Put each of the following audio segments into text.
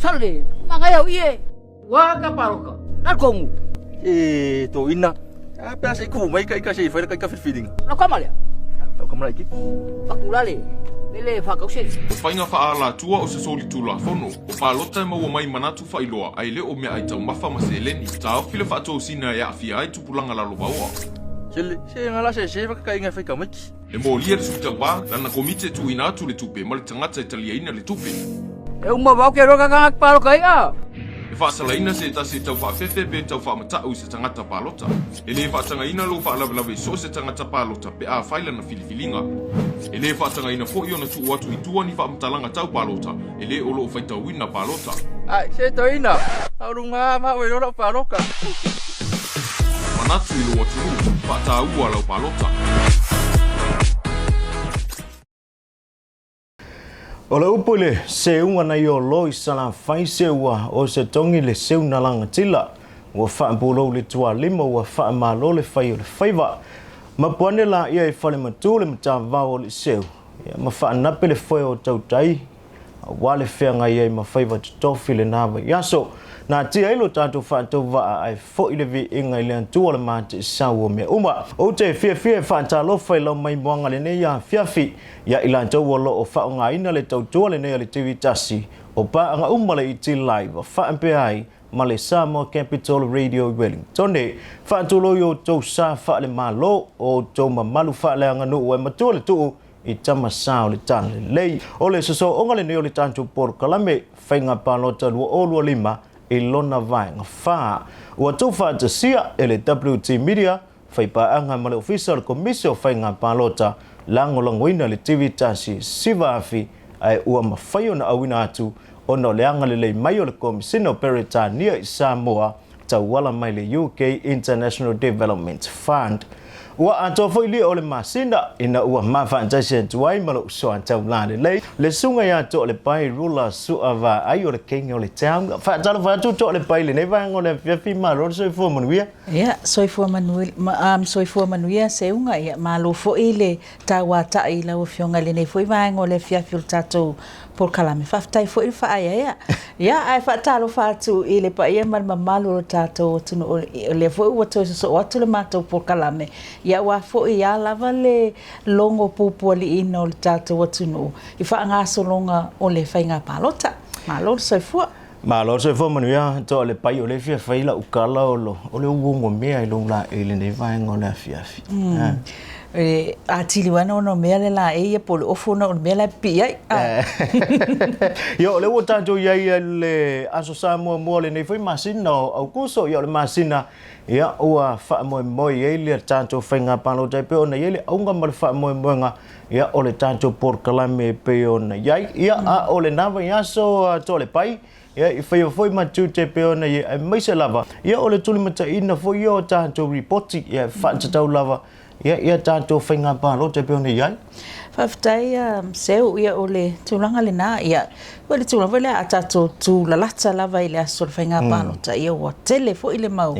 Sale, mangai au ie. Wa ka paloka. Na kongu. E to ina. A pe asa ku mai ka ka se fai ka ka filfilinga. Na kama lea. Tau kamala iki. Fakulale. Lele fakause. O faiga faaalatua o se solitulafono, o palota e maua mai manatu faailoa ae le o meaai taumafa ma seleni. Taofi le faatosina e aafia ai tupulaga lalovaoa. Sele, se ngala se se fa ka inga fai ka maiki. E molia le sui tauva, lana komiti e tuuina atu le tupe ma le tagata e taliaina le tupe. E uma vau ke roka ka paloka ia. E faasalaina se tasi e tau faafefe pe tau faamatau i se tagata palota. E le faatagaina lou faalavelave i so o se tagata palota pe a fai lana filifiliga. E le faatagaina foi ona tuu atu i tua ni faamatalaga tau palota e le o loo faitauina palota. Ai, se toina. Au lunga ma we ro paloka. Manatu i lou atunuu, faataua lau palota. O le upu i le seuga nai olo i Salafai se ua o se togi le seu na lagatila. Ua faapulou le tualima ua faamalo le fai o le faiva. Mapu ane la ia i Falematu le matavao o le seu. Ia ma faanape le foe o tautai aua le feagai ai ma faiva totofi lena vaiaso. Na atia ai lo tatou faatauvaa ae fo'i le viiga i le Atua o le mate'esau o mea uma. Ou te fiafia e faatalofa i lau maimoaga lenei afiafi ia i latou o loo faaaogaina le tautua lenei a le TV tasi o paaga uma le ET Live faapea ai ma le Samoa Capital Radio i Wellington. Faatulou i outou sa faalemalo, o outou mamalu faaleaganuu e matua le tuu i tama sa o le talalelei. O le sosooga lenei o le tatou polokalame Faiga Palota 2025 i lona vaega 4. Ua tuufaatasia e le WT Media, faipaaga ma le Ofisa o le Komisi o Faiga Palota, lagolagoina le TV tasi siva afi ae ua mafai ona auina atu ona o le agalelei mai o le Komisina o Peretania i Samoa tauala mai le UK International Development Fund. Ua atoa foi lia o le masina ina ua mafaatasi atu ai ma lou soa taulalelei le susuga ia Toalepai Rula Suavaai o le King o le Town. Faatalofa atu Toalepai i lenei vaega o le afiafi, malo le soifua manuia. Ia, soifua manuia, soifua manuia Seuga, ia malo foi le tauata'i i lau Afioga i lenei foi vaega o le afiafi o le tatou polokalame. Faafetai foi le faaeaea. Ia, ae faatalofa atu i le paia ma le mamalu o le tatou atunuu, o lea foi ua toe sosoo atu le matou polokalame, ia aua foi a lava le logo puapualiiina o le tatou atunuu i faagasologa o le faiga palota. Malo le soifua. Malo le soifua manuia Toalepai, o lea e fia fai lau tala o le uogomea i lou laei i lenei vaega o le afiafi. E atili ai ona onomea le laei ia po o le ofu ona o le mea la e pipii ai. Ia, o lea ua tatou i ai i le Aso Sa muamua o lenei foi masina o Aukuso, ia o le masina ia ua faamoemoe i ai le tatou faiga palota e pei ona i ai le auga ma le faamoemoega ia o le tatou polokalame e pei ona i ai. Ia, a o lena vaiaso Toalepai, ia i faia foi ma tiute e pei ona i ai, aemaise lava ia o le tulimataina foi ia o tatou ripoti ia e faatatau lava ia ia tatou faiga palota e pei ona i ai. Faafetai Seu, ia o le tulaga lena, ia o le tulaga foi lea a tatou tulalata lava i le aso o le faiga palota, ia ua tele foi le mau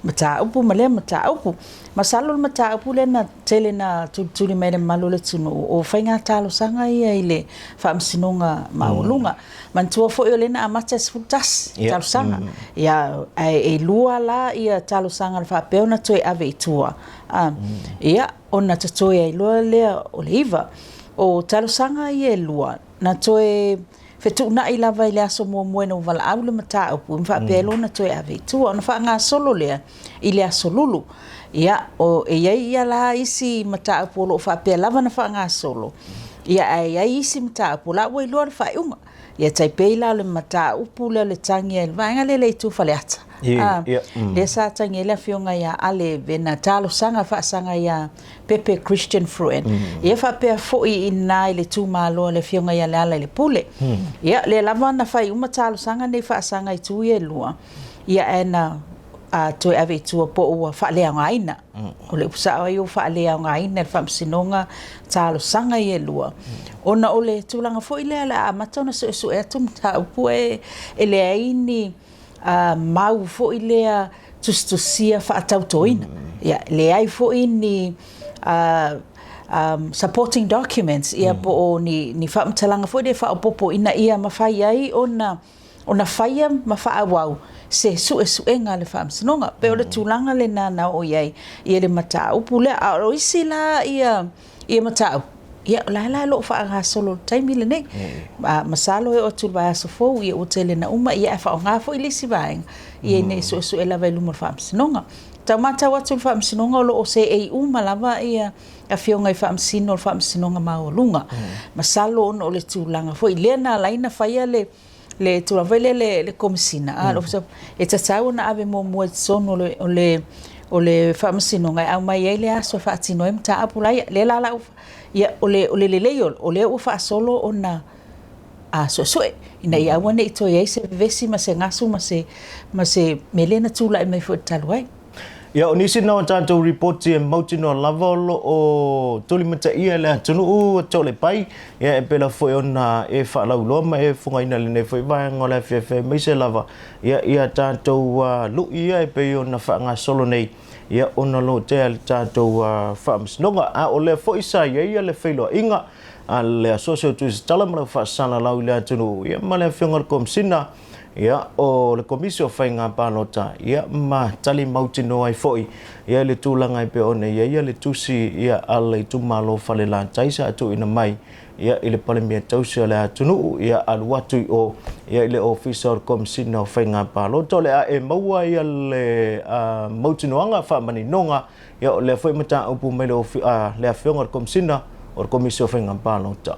mataupu ma lea mataupu. Masalo le mataupu lea na tele na tulituli mai e le mamalu o le atunuu, o faiga talosaga ia i le Faamasinoga Maualuga. Manatua foi o lea na amata i le 11 talosaga. Ia, ae e lua la ia talosaga na faapea ona toe ave i tua. Ia, ona totoe ai loa lea o le 9. O talosaga ia e lua, na toe fetuunai lava i le aso muamua ina ua valaau le mataupu, ma faapea ai loa ona toe ave i tua. Ona faagasolo lea i le aso Lulu. Ia, o, e i ai ia la isi mataupu o lo o faapea lava ona faagasolo, ia ae i ai isi mataupu o la ua iloa le faaiuga. Ia tai pei la o le mataupu lea o le tagi ai le vaega lea i le itu Faleata. Lea sa tagi ai le afioga ia Ale Vena talosaga faasaga ia Pepe Christian Fruin. Ia faapea foi i ina i le itumalo a le afioga ia Lealailepule. Ia, lea lava na fai uma talosaga nei faasaga i itu ia e lua. Ia ae na a toe ave i tua po ua faaleaogaina. O le upu sao ai ua faaleaogaina e le Faamasinoga talosaga ia e lua, ona o le tulaga foi lea o le a amata ona suesue atu mataupu e leai ni mau foi lea tusitusia faatautoina. Ia, leai foi ni supporting documents, ia po o ni, ni faamatalaga foi lea faaopoopo ina ia mafai ai ona ona faia ma faaauau se suesuega a le Faamasinoga. Pei o le tulaga lena na oo i ai ia le mataupu lea. A o isi la ia ia mataupu, ia o la la o lo o faagasolo i le taimi lenei. Masalo e oo atu i le vaiaso fou ia ua tele na uma ia ae faaaoga foi le isi vaega ia ina ia suesue lava i luma o le Faamasinoga. Tau matau atu i le Faamasinoga o lo o seei uma lava ia afioga i Faamasino o le Faamasinoga Maualuga. Masalo ona o le tulaga foi lea na ala ai ona faia le le tulaga foi lea le, le Komesina, a, le Ofisa, e tatau ona ave muamua i totonu o le, o le, o le Faamasinoga e aumai ai le aso e faatino ai mataupu la ia. Lea la la, ia, o le, o le lelei o, o lea ua faasolo ona a suesue ina ia aua ne i toe i ai se vevesi ma se gasu ma se, ma se mea lea na tulai mai foi talu ai. Ia, o nisi na o tatou ripoti e mautinoa lava o lo o tulimataia e le atunuu tolepai, ia e pela foi ona e faalauiloa ma e fogaina lenei foi vaega o le afiafi aemaise lava ia ia tatou lui ia e pei ona faagasolo nei ia ona lo tea le tatou faamasinoga. A o lea foi sa i ai ia le feiloaiga a le Asosi o Tusitala ma lau faasalalau i le atunuu ia ma le afioga i le Komesina Ia, o le Komisi o Faiga Palota, ia, ma tali mautinoa ai foi, ia, i le tulaga e pei ona i ai ia le tusi, ia, a le itumalo Falelatai sa tuuina mai, ia, i le Palemia Tausi o le atunuu, ia, alu atu i o, ia, i le Ofisa o le Komesina o Faiga Palota. O le a e maua, ia, le mautinoaga faamaninoga, ia, o lea foi mataupu mai le, le Afioga i le Komesina o le Komisi o Faiga Palota.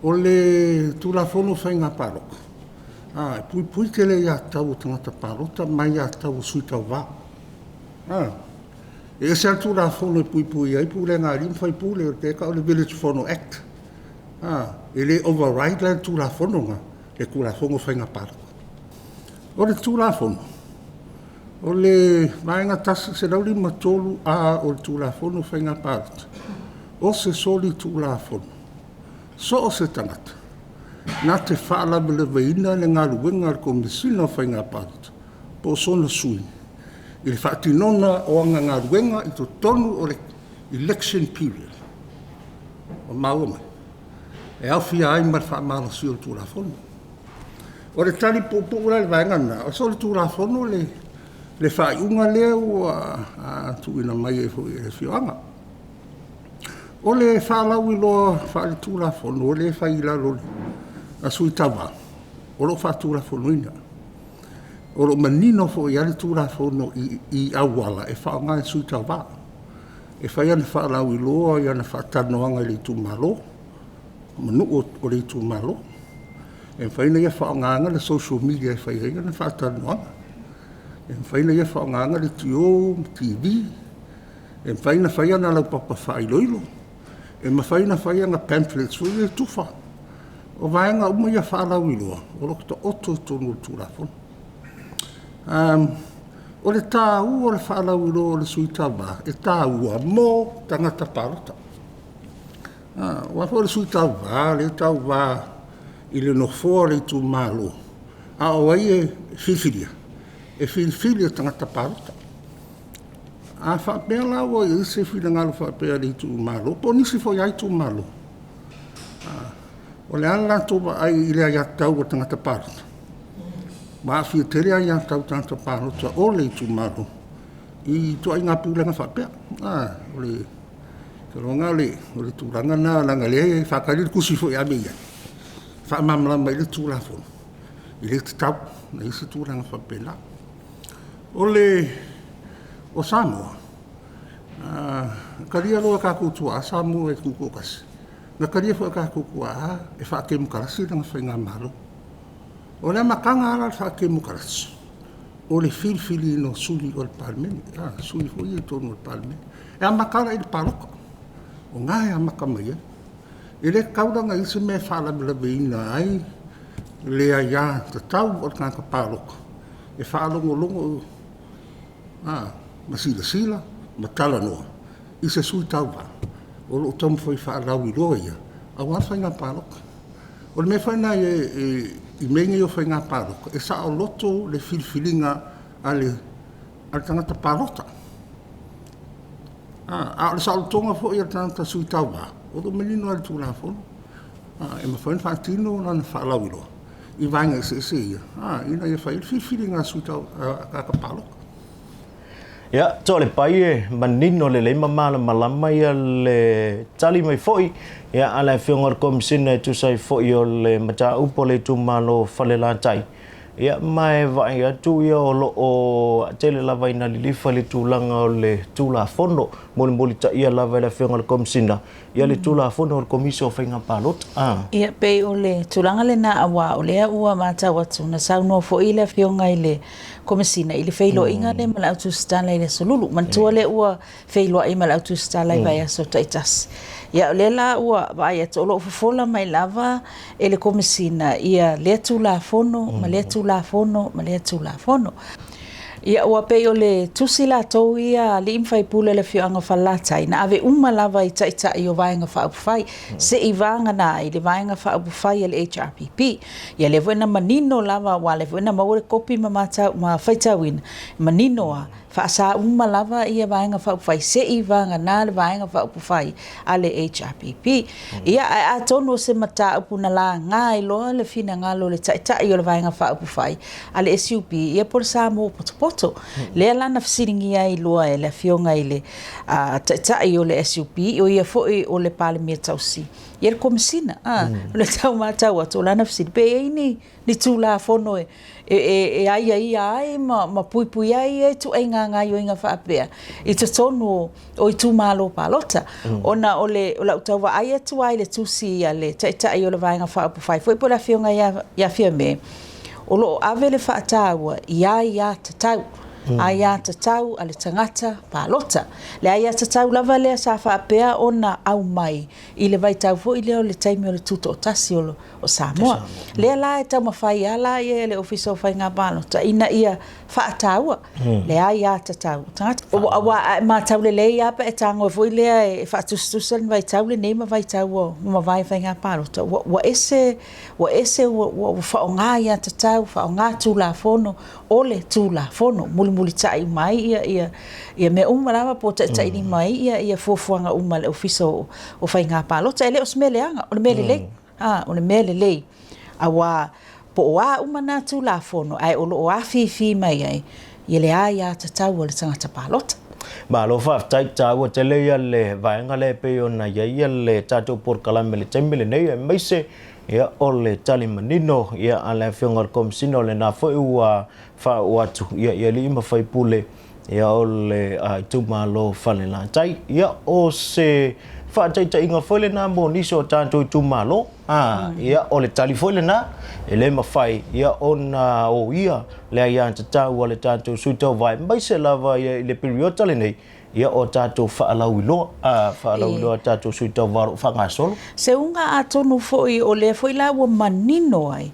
O le Tulafono o Faiga Palota, a, e puipui tele aiatatau a tagata palota ma aiatatau a sui tauva. A, e ese lava le Tulafono e puipui ai pulega a alii ma faipule, o lea e tau o le Village Fono Act. A, e le override la le Tulafono lena, le Tulafono o Faiga Palota. O le Tulafono, o le Vaega 153A o le Tulafono o Faiga Palota, o se solitulafono so o se tagata na te faalavelaveina le galuega a le Komesina o Faiga Palota po o sona sui i le faatinoga o ana galuega i totonu o le election period. Ua maua mai? E aofia ai ma le faamalosia o le Tulafono. O le tali puupuu la i le vaega lena, o solitulafono le, le faaiuga lea ua tuuina mai ai foi e le afioaga. O le faalauiloa faaletulafono lea e fai i lalo a sui tauva, o lo o faatulafonoina. O lo o manino foi lava le Tulafono i auala e faaaoga e sui tauva. E fai ana faalauiloa i ana faatalanoaga i le itumalo, ma nuu o le itumalo. E mafai ona ia faaaogaina le social media e fai ai ana faatalanoaga. E mafai ona ia faaaogaina leitio ma TV. E mafai ona fai ana laupapa faailoilo. E mafai ona fai ana pamphlets foi ia e tufa. O vaega uma ia faalauiloa o lo o taoto i totonu o le Tulafono. O le taua o le faalauiloa o le sui tauva, e taua mo tagata palota. Aua foi o le sui tauva lea e tauva i le nofoa o le itumalo, a o ai e filifilia? E filifili e tagata palota. A faapea la ua i ai se finagalo faapea o le itumalo, po o nisi foi lava itumalo, o le a le latou vaai i le aiatatau a le tagata palota? Ua aafia tele aiatatau a tagata palota o le itumalo i ituaiga pulega faapea. O le iloga o le tulaga lena, leaga o lea e faatali le tusi foi e ave i ai, e faamalamalama ai le Tulafono, e le tatau ona i ai se tulaga faapena. O le o Samoa, na talia loa e tatou tuaa Samoa e tutoatasi, na talia foi e tatou tuaa e faatemokarasi lana faigamalo. O le amataga lava la o le faatemokarasi, o le filifiliina o sui o le Palemene, sui foi ia i totonu o le Palemene. E amata la i le palota, o i ina e amata mai ai. E le tatau la ona i ai se mea e faalavelaveina ai le aiatatau a le tagata palota e faalogologo ma silasila ma talanoa i se sui tauva o lo o taumafai e faalauiloa ia aua le faiga palota. O le mea foi lena i mea nei o faiga palota, e saoloto le filifiliga a le tagata palota. A o le saolotoga foi a le tagata sui tauva, o lo o manino lava i le Tulafono, e mafai ona faatino lana faalauiloa i vaega eseese ia, ina ia fai ai le filifiliga a sui tagata palota. Ia, Toalepai e manino lelei ma malamalama ia le tali mai foi ia a le Afioga i le Komesina e tusa ai foi o le mataupu a le itumalo o Falelatai. Ia, ma e vaai atu ia o lo o tele lava ina lilifa i le tulaga o le Tulafono mulimulitaia lava e le Afioga i le Komesina ia le Tulafono o le Komisi o Faiga Palota. Ia, pei o le tulaga lena auā o lea ua matau atu na saunoa foi le Afioga i le Komesina i le feiloaiga lea ma le autusitala i le Aso Lulu. Manatua lea ua feiloai ma le autusitala i vaiaso taitasi. Ia, o lea la ua vaai atu o lo o fofola mai lava e le Komesina ia lea Tulafono ma lea Tulafono ma lea Tulafono. Ia, ua pei o le tusi latou ia a alii ma faipule o le afioaga o Falelatai na ave uma lava i taitai o Vaega Faaupufai, seia vagana ai le Vaega Faaupufai a le HRPP. Ia, lea foi na manino lava, aua o lea foi na maua le kopi ma matau, ma faitauina, manino lava, faasa uma lava ia Vaega Faaupufai seia vagana le Vaega Faaupufai a le HRPP. Ia, ae atonu o se mataupu na laga ai loa le finagalo o le Taitai o le Vaega Faaupufai a le SUP, ia po o le Samoa Potopoto. Lea la na fesiligia ai loa e le Afioga i le Taitai o le SUP, o ia foi o le Palemia Tausi, ia le Komesina. O le tau matau atu o lana fesili, pe i ai ni ni Tulafono e e aiaia ai ma puipui ai ia ituaiga gaoioiga faapea i totonu o itumalo palota. Ona o le o lau tau vaai atu lava i le tusi a le Taitai o le Vaega Faaupufai foi po o le Afioga ia Fiame, o lo o ave le faataua i aiatatau, aiatatau a le tagata palota. Le aiatatau lava lea sa faapea ona aumai i le vaitau foi lea o le taimi o le Tutoatasi o o Samoa. Lea la e taumafai lava la ia le Ofisa o Faiga Palota ina ia faataua le aiatatau o tagata. Aua a e matau lelei lava pe a e tago foi lea e faatusatusa le vaitau lenei ma vaitau ua mavae faiga palota, ua ese, ua ese, ua faaaoga aiatatau, faaaoga Tulafono o le Tulafono, mulimulitai uma ai ia mea uma lava po o taitailima ai ia fuafuaga uma a le Ofisa o Faiga Palota. E le o se mea leaga, o le mea lelei. A, o le mea lelei, auā po o a uma nā Tulafono ae o lo o afifi mai ai ia le aiatatau a le tagata palota. Malo faafetai, taua tele ia le vaega lea e pei ona i ai le tatou polokalame i le taimi lenei aemaise ia o le tali manino ia a le Afioga i le Komesina o lena foi ua faaoo atu ia i alii ma faipule Ia o le itumalo Falelatai. Ia o se faataitaiga foi lena mo nisi o tatou itumalo. Ia o le tali foi lena, e le mafai ia ona oia le aiatatau a le tatou sui tauva aemaise lava ia i le piriota lenei, ia o tatou faalauiloa, faalauiloa a tatou sui tauva o lo o faagasolo. Se uga atonu foi o lea foi la ua manino ai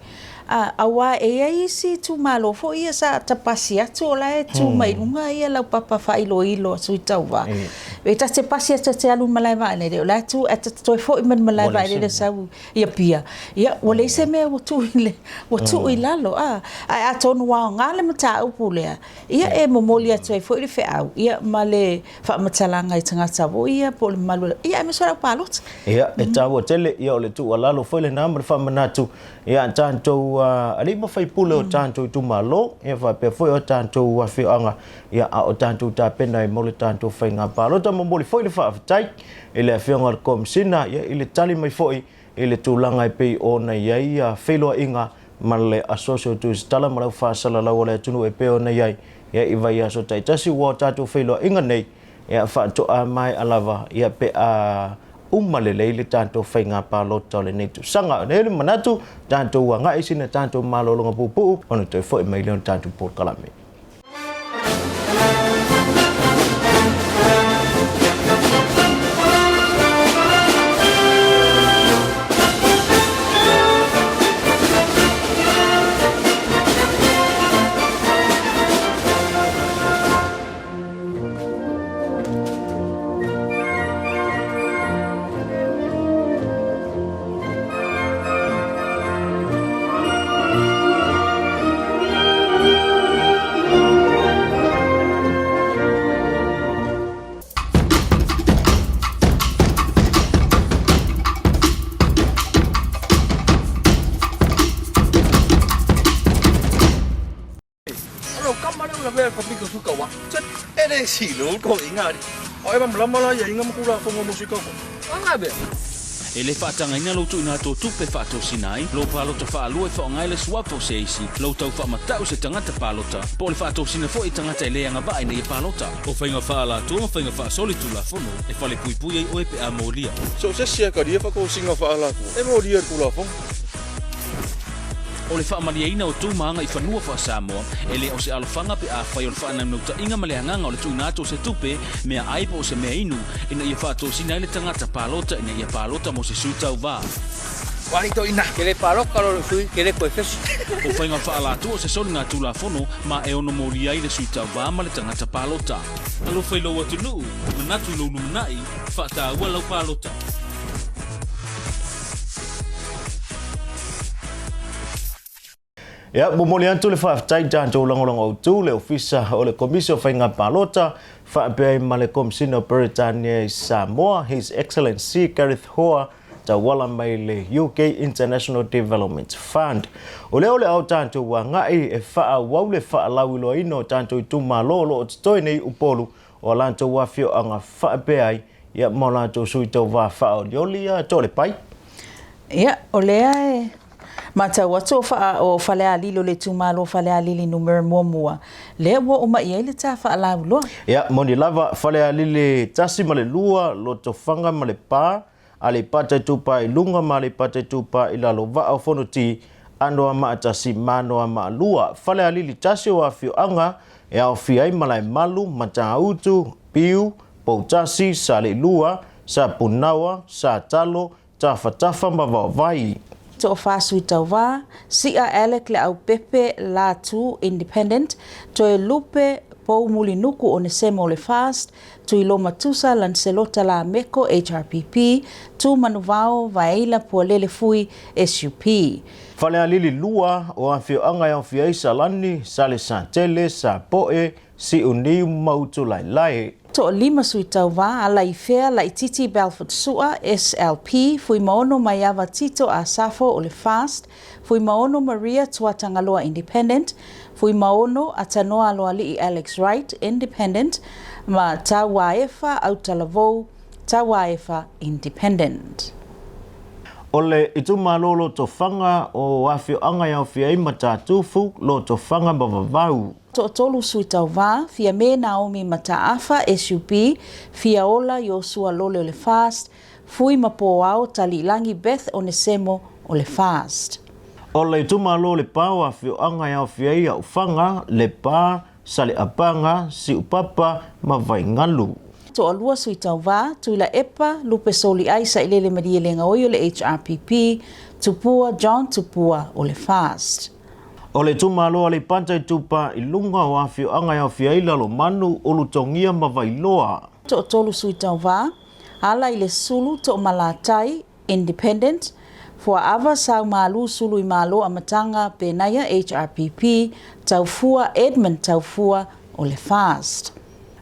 A, auā e i ai isi itumalo foi ia sa ta pasi atu o la e tu mai luga ia laupapa faailoilo a sui tauva. E ta te pasi atu e te alu i le malae vaalele, o la e tu ae ta te toe foi mai i le malae vaalele sau i Apia, ia ua leai se mea ua tuu i le, ua tuu i lalo, a. Ae atonu ua aoga le mataupu lea, ia e momoli atu ai foi le feau, ia ma le faamatalaga i tagata foi ia po o le mamalu, ia aemaise o le au palota. Ia, e taua tele, ia o le tuualalo foi lena ma le faamanatu Ia tatou alii ma faipule o tatou itumalo, ia faapea foi o tatou afioaga, ia a o tatou tapena ai mo le tatou faiga palota. Momoli foi le faafetai i le Afioga i le Komesina, ia i le tali mai foi i le tulaga e pei ona i ai feiloaiga ma le Asosi o Tusitala ma le Au Faasalalau o le Atunuu e pei ona i ai ia i vaiaso taitasi. Ua o tatou feiloaiga nei Ia faatoa maea lava ia pe a uma lelei le tatou faiga palota o lenei tausaga. O lea le manatu, tatou agai sina tatou malologa puupuu ona toe foi mai lea o le tatou polokalame. whakapito suka wa. E le silo ko inga ri. O e mamlama la ia inga makula fongo musika fo. Anga be. E le faatagaina lou tuuina atu o tupe faatosina ai lou palota faalua e faaaoga ai le suafa o se isi, lou tau faamatau se tagata palota, po o le faatosina foi i tagata e le agavaa ina ia palota. O faiga faaalatua ma faiga faasoli Tulafono e falepuipui ai oe pe a molia. So se sia ka ria whakausinga whaalatua. E molia tulafono. O le faamalieina o tu ma agaifanua faa-Samoa e le o se alofaga pe afai o le faanaunautai ma le agaga o le tuuina atu o se tupe, meaai po o se mea inu ina ia faatosina ai le tagata palota ina ia palota mo se sui tauvā. Wali to ina. Ke le paloka lo sui ke le koe fesi. O faiga faaalatua o se soliga Tulafono ma e ono molia ai le sui tauvā ma le tagata palota. Alofa i lou atunuu, manatu i lou lumanai, faataua lau palota. Ia, momoli atu le faafetai i tatou lagolago autu, le Ofisa o le Komisi o Faiga Palota, faapea ai ma le Komisina o Peretania i Samoa, His Excellency Gareth Hoare, tauala mai le UK International Development Fund. O lea o le ao tatou agai e faaauau le faalauiloaina o tatou itumalo o lo o totoe nei Upolu o a latou afioaga faapea ai ia ma o latou sui tauva faaolioli ia Toalepai. Ia, o lea e matau atu o, faa, o Falealili o le itumalo Falealili numera muamua, lea ua oo mai i ai le ta faalauiloa. Ia, moni lava, Falealili 1 ma le 2, Lotofaga ma Lepa, Aleipata Itupa i luga ma Aleipata Itupa i lalo, Vaa o Fonoti, Anoamaa 1 ma Anoamaa 2. Falealili 1 o afioaga e aofia ai Malaemalu, Matautu, Piu, Poutasi, Saleilua, Sapunaoa, Satalo, Tafatafa ma Vaovai. Toafa sui tauvā, Si'a Alec Leaupepe Latu, Independent, Toe Lupe Pou Mulinuku Onesemo o le FAST, Tuiloma Tusa Lancelota Lameko, HRPP, Tu Manuvao Vaeila Pualele Fui, SUP. Falealili 2 o afioaga e aofia ai Salani, Salesatele, Sapoe, Siuniu ma Utulaelae. Toalima sui tauvā, Alaifea Laititi Belford Sua, SLP, Fuimaono Maiava Tito Asafo o le FAST, Fuimaono Maria Tuatagaloa, Independent, Fuimaono Atanoa Aloalii Alex Wright, Independent, ma Tauaefa Autalavou Tauaefa, Independent. O le itumalo Lotofaga o afioaga e aofia ai Matatufu, Lotofaga ma Vavau. Toatolu sui tauvā, Fiame Naomi Mataafa, SUP, Fiaola Iosua Lole o le FAST, Fui ma Poao Taliilagi Beth Onesemo o le FAST. O le itumalo Lepa o afioaga e aofia ai Aufaga, Lepa, Saleapaga, Siupapa ma Vaigalu. Toalua sui tauvā, Tuilaepa Lupe Soliai Sailele Malielegaoi o le HRPP, Tupua John Tupua o le FAST. O le itumalo Aleipata Itupa i Luga o afioaga e aofia ai Lalomanu, Ulutogia ma Vailoa. Toatolu sui tauvā, Ala i le Sulu Toomalatai, Independent, Fuaava Saumalu Sulu i Malo Amataga Penaia, HRPP, Taufua Edmund Taufua o le FAST.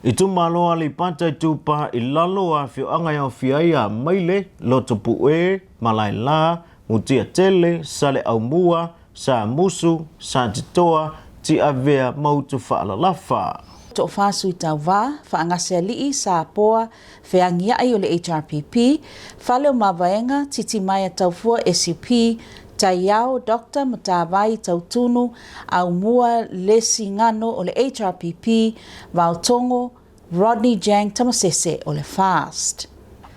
Itumalo Aleipata Itupa i Lalo o afioaga e aofia ai Amaile, Lotopue, Malaela, Mutiatele, Saleaumua, Samusu, Satitoa, Tiavea ma Utufaalalafa. Toafa sui tauvā, Faagasealii Sapoa Feagiai o le HRPP, Fale o Mavaega Titimaea Taufua, SUP, Taiao Dr Matavai Tautunu Aumua Lesigano o le HRPP, Vaotogo Rodney Jang Tamasese o le FAST.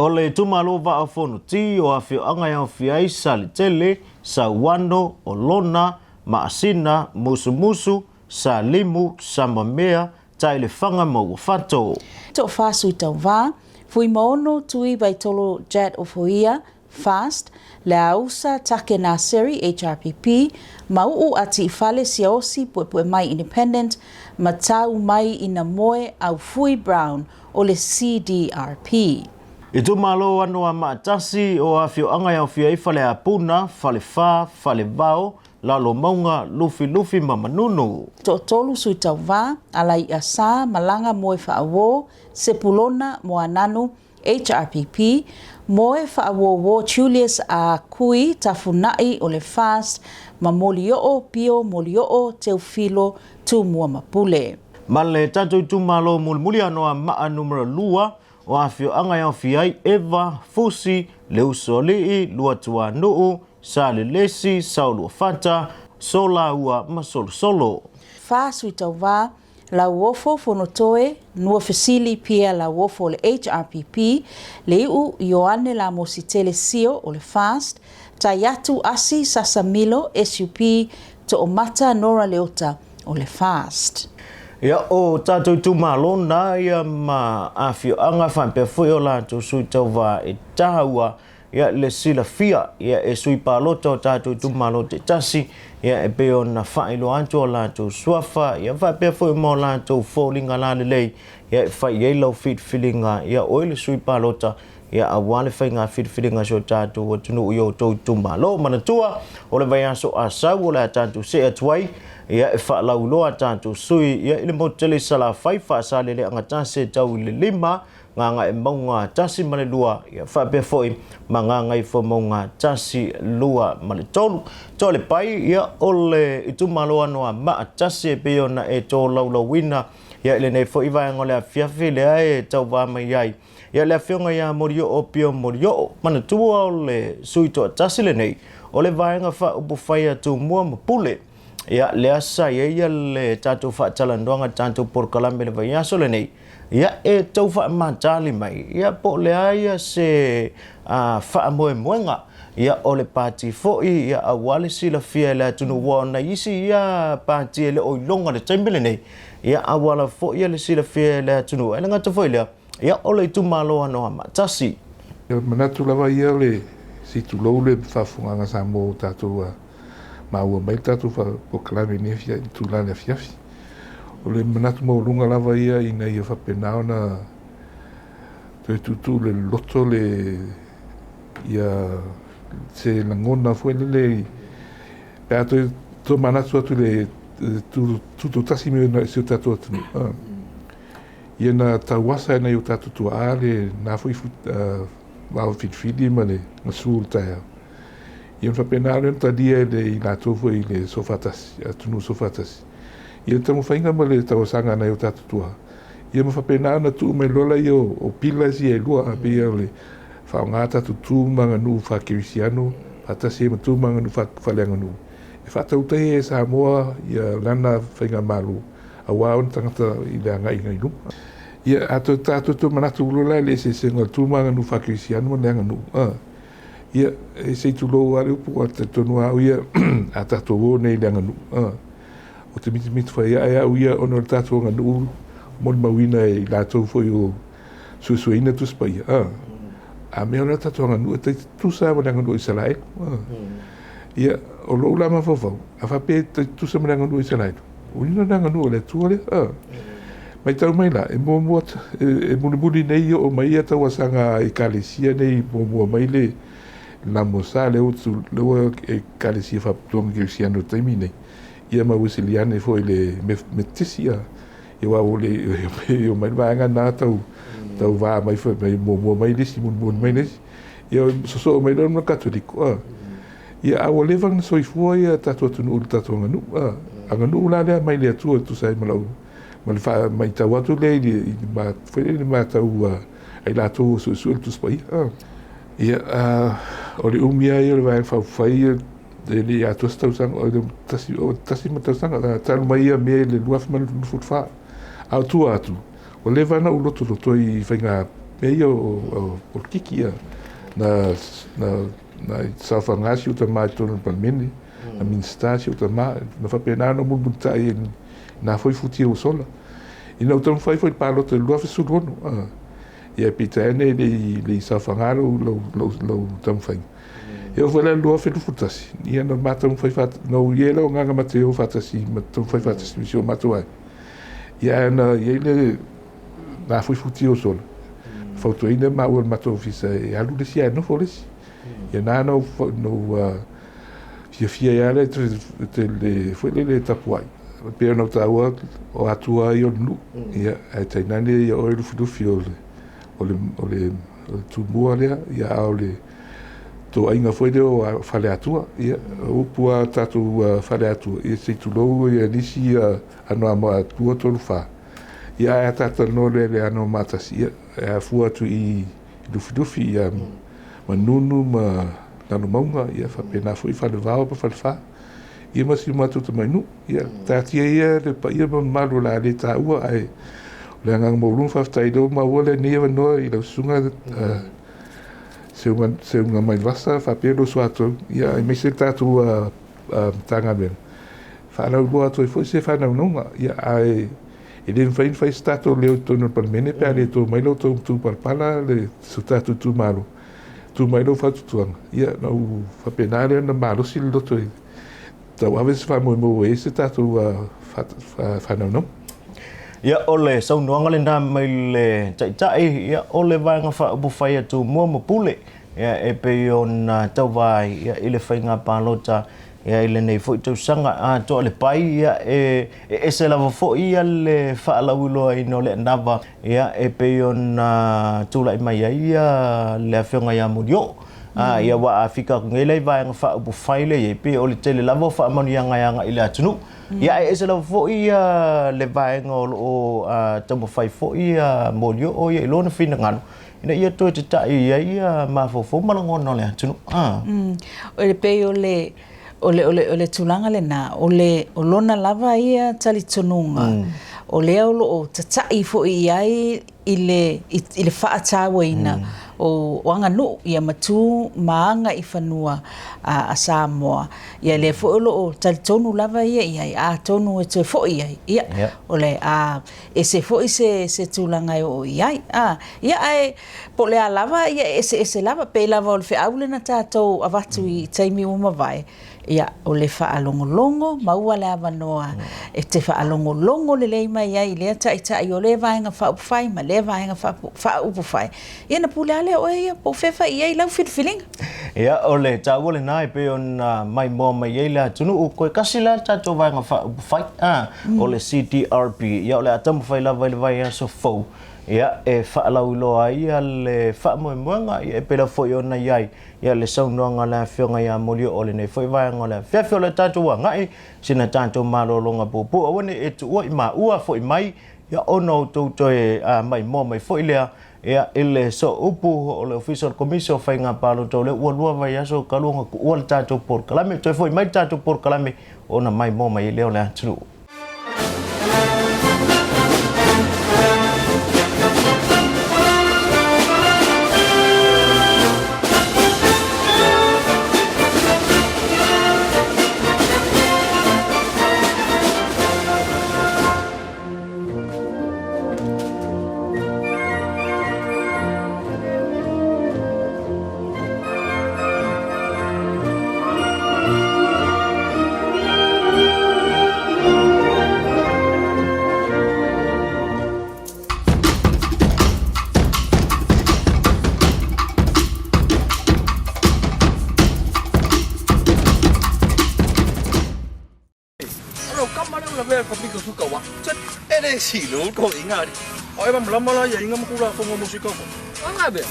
O le itumalo Vaa o Fonoti o afioaga e aofia ai Salitele, Sauano, Olona, Maasina, Musumusu, Salimu, Samamea, Taelefaga ma Uafato. Toafa sui tauvā, Fuimaono Tui Vaitolo Jat Ofoia, FAST, Leausa Take Naseri, HRPP, Mauu Atiifale Siaosi Puepuemai, Independent, ma Tau Mai Ina Moe Aufui Brown o le CDRP. Itumalo Anoamaa 1 o afioaga e aofia ai Faleapuna, Falefa, Falevao, Lalomauga, Lufilufi ma Manunu. Toatolu sui tauvā, Alai'a Sa Malaga Moe Faauo, Sepulona Moananu, HRPP, Moe Faauōō Julius A Kui Tafunai o le FAST, ma Molioo Pio Molioo Teufilo Tumua Mapule. Ma le tatou itumalo mulimuli Anoamaa numera 2 o afioaga e aofia ai Eva, Fusi, Leusoalii, Luatuanuu, Salelesi, Saoluafata, Solaua ma Solosolo. Fa Sui Tauva, Lauofo Fonotoe, Nuafesili Pierre Lauofo o le HRPP, Leiu Ioane Lamositele Sio o le FAST, Taiatu Asi Sasa Milo, SUP, Toomata Nora Leota o le FAST. Ia, o tatou itumalo na ia ma afioaga faapea foi o latou sui tauva e taua ia le silafia ia e sui palota o tatou itumalo taitasi ia e pei ona faailoa atu o latou suafa ia faapea foi ma o latou foliga lalelei ia e fai ai lau filifiliga ia oe le sui palota ia aua le faiga filifiliga si o tatou atunuu i outou itumalo. Manatua, o le vaiaso Asau o le a tatou see atu ai ia e faalauiloa a tatou sui ia i le motu tele i Salafai, Faasaleleaga tasi e tau i le 5, Gagaemauga 1 ma le 2, ia faapea foi ma Gagaifomauga 1, 2 ma le 3. Toa le pai, ia o le itumalo Anoamaa 1 e pei ona e tolaulauina ia i lenei foi vaega o le afiafi lea e tauva mai ai ia le afioga ia Molioo Pio Molioo. Manatua o le sui toatasi lenei o le vaega faaupufai a Tumua ma Pule. Ia lea sa i ai ia le tatou faatalanoaga, tatou polokalame i le vaiaso lenei, ia e tau faamatali mai ia po o le a ia se faamoemoega ia o le pati foi ia aua le silafia e le atunuu, ua ona isi ia pati e le o iloga le taimi lenei ia auala foi ia le silafia e le atunuu. E le gata foi lea ia o le itumalo Anoamaa 1. E manatu lava ia le se i tulou le faafofogaaga Samoa ua tatou maua mai le tatou polokalame i lenei itula i le afiafi. O le manatu maualuga lava ia ina ia faapena ona toe tuutuu le loloto le ia se lagona foi lele pe a toe tomanatu atu i le tutoatasi mai o si o tatou atunuu. Ia na tauasa e nai o tatou tuaa le na foi vao filifili ma le gasu o le taeao. Ia ona faapena lea ona talia e le i latou foi i le soofaatasi, atunuu soofaatasi. Ia le taumafaiga ma le tauasaga a nai o tatou tuaa. Ia ma faapena ona tuu mai loa laia o pillars ia e lua, pei o le faaaoga tatou tu ma aganuu faa-kerisiano faatasi ai ma tu ma aganuu faaleaganuu e faatautai ai e Samoa ia lana faigamalo aua ona tagata i le agaiga i luma. Ia, a toe tatou tomanatu loa la i le eseesega o le tu ma aganuu faa-kerisiano ma le aganuu, ia, e se i tulou lava le upu, aua e talitonu lava au ia, a tatou o nei i le aganuu, ou te mitamita fai ae au ia ona o le tatou aganuu molimauina e i latou foi o suesueina Tusi Paia, a mea o le tatou aganuu e tutusa lava ma le aganuu o Isaraelu. Ia, o lou la mafaufau, a faapea e tutusa ma le aganuu o Isaraelu, o ina le aganuu a le Atua lea. Matau mai la, e muamua, e mulimuli nei oo mai ia tauasaga a Ekalesia nei muamua mai le Lamosa lea ua Ekalesia Faapitoa Kerisiano i le taimi nei, ia ma Ueseliane foi i le Metotisi. Ia aua ua le omai le vaega lena tau tau va mai foi mai muamua mai le isi mulimuli mai le isi. Ia sosoo mai loa ma le Katoliko. Ia a ua leva ona soifua ia tatou atunuu i le tatou aganuu. Aganuu la lea mai le Atua e tusa ai ma lau ma le faamaitau atu lea i le foi lea i le matau a i latou o suesue le Tusi Paia. Ia o le umi lava ia o le Vaega Faaupufai e le i atoa se tausaga, o le tasi ma tausaga talu mai ia mea i le 2024. A o tua atu, ua leva ona ou lotoloto i faiga mea ia o polokiki ia. Na na saofaga si ou tama i totonu o le Palemene, na Minisita si ou tama, na faapena ona mulimulitai i nā foi futia ua sola. Ina ua taumafai foi i le palota i le 2016, ia peitai ane e le i saofaga lou taumafaiga. E oo foi la i le 2021, ia na ma taumafai na ou i ai lau agaga mateo faatasi ma taumafai faatasi ma si o matou aiga. Ia ae na i ai le nā foi futia ua sola, fautuaina maua e le matou ofisa e alu le isi ae nofo le isi. Ia na na ou fiafia ai lava le foi lele tapuai. Pei ona ou taua o atua ia o le nuu, ia ae tainane ia oe Lufilufi o le Tumua lea, ia a o le toaiga foi lea o Faleatua. Ia o upu a tatou Faleatua, ia se i tulou ia nisi Anoamaa 2, 3, 4. Ia ae a ta talanoa loa i le Anoamatasi, ia, e afua atu i Lufilufi, ia, Manunu ma Lalomauga, ia faapena foi Falevao ma Falefa, ia ma si o matou tamai nuu. Ia, taatia ia le paia ma mamalu o le a le taua, ae o le agaga maualuga faafetai o lea ua maua lenei avanoa i lau susuga Seuga Mailevasa faapea lou soatau, ia aemaise le tatou Matagaluega, faalauiloa atu ai foi se faanaunauga. Ia, ae e le mafai ona fai se tatou leo i totonu o le Palemene pe a le to mai lo outou matupalapala le so tatou itumalo, tuu mai lau fautuaga, ia ona ou faapena lea ona malosi le loto e tauave se faamoemoe ua i ai se tatou faanaunauga. Ia, o le saunoaga lena mai le Taitai, ia, o le Vaega Faaupufai a Tumua ma Pule, ia, e pei ona tauva ai, ia, i le faiga palota, ia, i lenei foi tausaga. Atoa le pai, ia, e ese lava foi ia le faalauiloaina o le anava, ia, e pei ona tulai mai ai ia le Afioga ia Molioo. Ia, ua afika atu nei la i Vaega Faaupufai lea i ai, pei o le tele lava o faamanuiaga e agai i le atunuu. Ia, ae ese lava foi ia le vaega o lo o taumafai foi ia Molioo ia i lona finagalo, ina ia toe tata'i ai ia mafaufau ma lagona o le atunuu. O le pei o le o le o le o le tulaga lena, o le o lona lava ia talitonuga, o lea o lo o tata'i foi i ai i le i le faatauaina o aganuu ia ma tu ma aga i fanua a Samoa. Ia lea foi o lo o talitonu lava ia i ai, atonu e toe foi i ai, ia, o le a ese foi se se tulaga e oo i ai. A, ia ae po o le a lava, ia e eseese lava, pei lava o le feau lea na tatou avatu i taimi ua mavae, ia, o le faalogologo, maua le avanoa e te faalogologo lelei mai ai i lea taitai o lea Vaega Faaupufai ma lea Vaega Faaupufai, ia ona pule lava lea o oe ia po o fea e fai i ai lau filifiliga. Ia, o le taua lena e pei ona maimoa mai ai le atunuu, koe kasi la le tatou Vaega Faaupufai, a, o le CDRP, ia o le a taumafai lava i le vaiaso fou, ia, e faalauiloa ai le faamoemoega, ia, e pei lava foi ona i ai, ia, le saunoaga a le Afioga ia Molioo o lenei foi vaega o le afiafi o le tatou agai, sina tatou malologa puupuu, aua ne i e tuua i maua foi mai, ia ona outou toe maimoa mai foi lea, ia, i le sooupu o le Ofisa o le Komisi o Faiga Palota, o lea ua lua vaiaso talu ona tuua le tatou polokalame, toe foi mai le tatou polokalame ona maimoa mai ai lea o le atunuu. E le silo ko inga ari. O e malama la ia inga makula fongo musika ko. Anga be.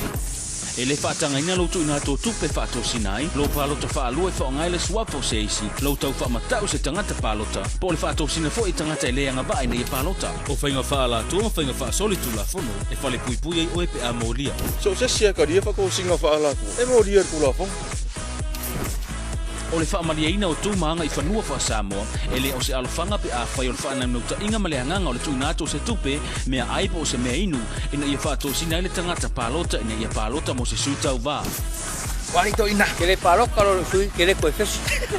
E le faatagaina lou tuuina atu o tupe faatosina ai lou palota faalua e faaaoga ai le suafa o se isi, lou tau faamatau se tagata palota, po o le faatosina foi i tagata e le agavaa ina ia palota. O faiga faaalatua ma faiga faasolitulafono e falepuipui ai oe pe a molia. So se sia karia whakausinga whaalatua e molia tulafono. O le faamalieina o tu ma aga i fanua faa-Samoa, e le o se alofaga pe afai o le faanaunautai ma le agaga o le tuuina atu o se tupe, mea ai po o se mea inu, ina ia faatosina ai le tagata palota ina ia palota mo se sui tauva.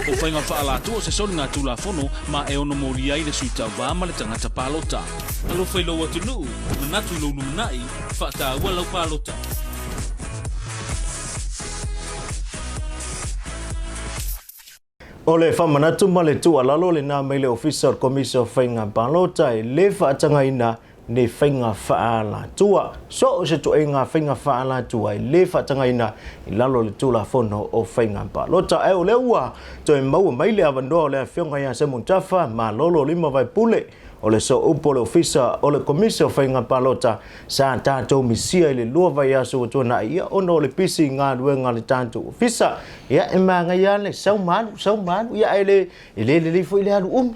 O faiga faalatua o se soliga tulafono ma e ono molia ai le sui tauva ma le tagata palota. Alofa i lou atunuu, manatu i lou lumanai, faataua lau palota. O le faamanatu ma le tuualalo lena mai le Ofisa o le Komisi o Faiga Palota e le faatagaina nei faiga faaalatua. So o se ituaiga faiga faaalatua e le faatagaina i lalo o le Tulafono o Faiga Palota. Ae o lea ua toe maua mai le avanoa o le Afioga ia Simon Tafa Malolo Lima Vaipule. O le sooupu o le Ofisa o le Komisi o Faiga Palota sa tatou misia i le 2 vaiaso ua tuanai, ia ona o le pisi i galuega a le tatou Ofisa. Ia e manaia lava le sau ma alu, sau ma alu, ia ae le, e le lelei foi le alu umi.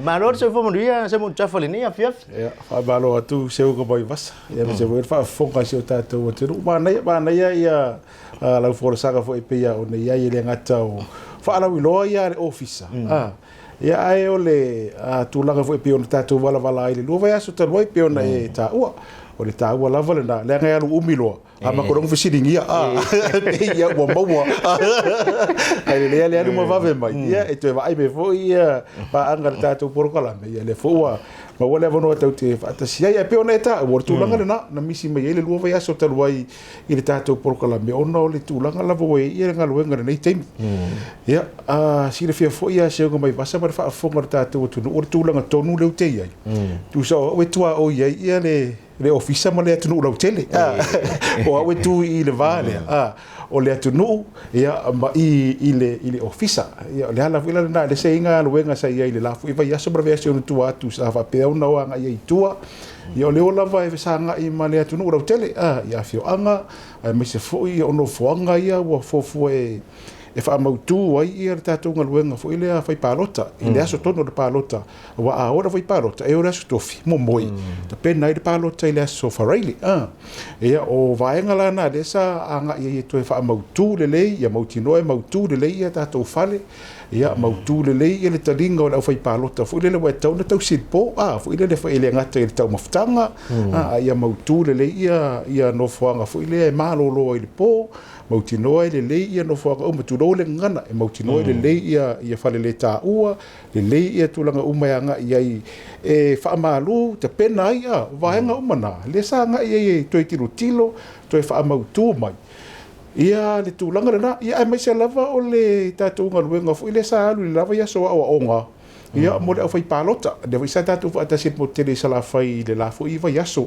Malo le soifua manuia Seumanutafa i lenei afiafi. Ia, faamalo atu Seuga mai Vasa, ia aemaise foi le faafofoga a si o tatou atunuu. Manaia, manaia ia lau folasaga foi e pei ona i ai e le gata o faalauiloa ia a le Ofisa, Ia ae o le tulaga foi e pei ona tatou valavala ai i le 2 vaiaso talu ai e pei ona e taua, o le taua lava lena, leaga e alu umi loa, a matou logo fesiligia, a pei ia ua maua. Ae lelei lava le alu ma vave mai, ia e toe vaai mai foi ia paaga a le tatou polokalame, ia lea foi ua maua le avanoa tatou te faatasi ai. Ae pei ona e taua, o le tulaga lena na misi mai ai le 2 vaiaso talu ai i le tatou polokalame ona o le tulaga lava ua i ai le galuega i lenei taimi. Ia, silafia foi ia Seuga mai Vasa ma le faafofoga a le tatou atunuu o le tulaga tonu lea ou te i ai. Tusa o au e tuaoi ai ia le le ofisa ma le atunuu lautele. O au e tu i le va lea, o le atunuu ia ma i i le i le ofisa. Ia o le ala foi la lena, le seiga galuega sa i ai i le la foi vaiaso ma le vaiaso i ona tua atu sa faapea ona o agai ai i tua. Ia o lea lava e fesagai ma le atunuu lautele, i afioaga, aemaise foi o nofoaga ia ua fuafua e faamautu ai ia le tatou galuega foi lea fai palota, i le aso tonu o le palota. Aua a o le fai palota, e o le aso Tofi, momoe, tapena ai le palota i le aso Faraile. Ia, o vaega la na lea sa agai ai e toe faamautu lelei, ia mautinoa e mautu lelei ia tatou fale, Ia mautu lelei ia le taliga o le aufaipalota foi lele ua e tatau ona tausi i le po, a, foi lele foi e le gata i le taumafataga, a, a ia mautu lelei ia, ia nofoaga foi lea e malolo ai i le po, mautinoa e lelei ia nofoaga uma, tulou le gagana, e mautinoa e lelei ia, ia faleletaua, lelei ia tulaga uma e agai i ai e faamalu, tapena ai, a, o vaega uma na, lea sa agai ai e toe tilotilo, toe faamautu mai. Ia le tulaga lena, ia aemaise lava o le tatou galuega foi lea sa alu i le la vaiaso o aoaoga, ia mo le aufaipalota. Lea foi sa tatou faatasi i le motu tele i Salafai i le la foi vaiaso,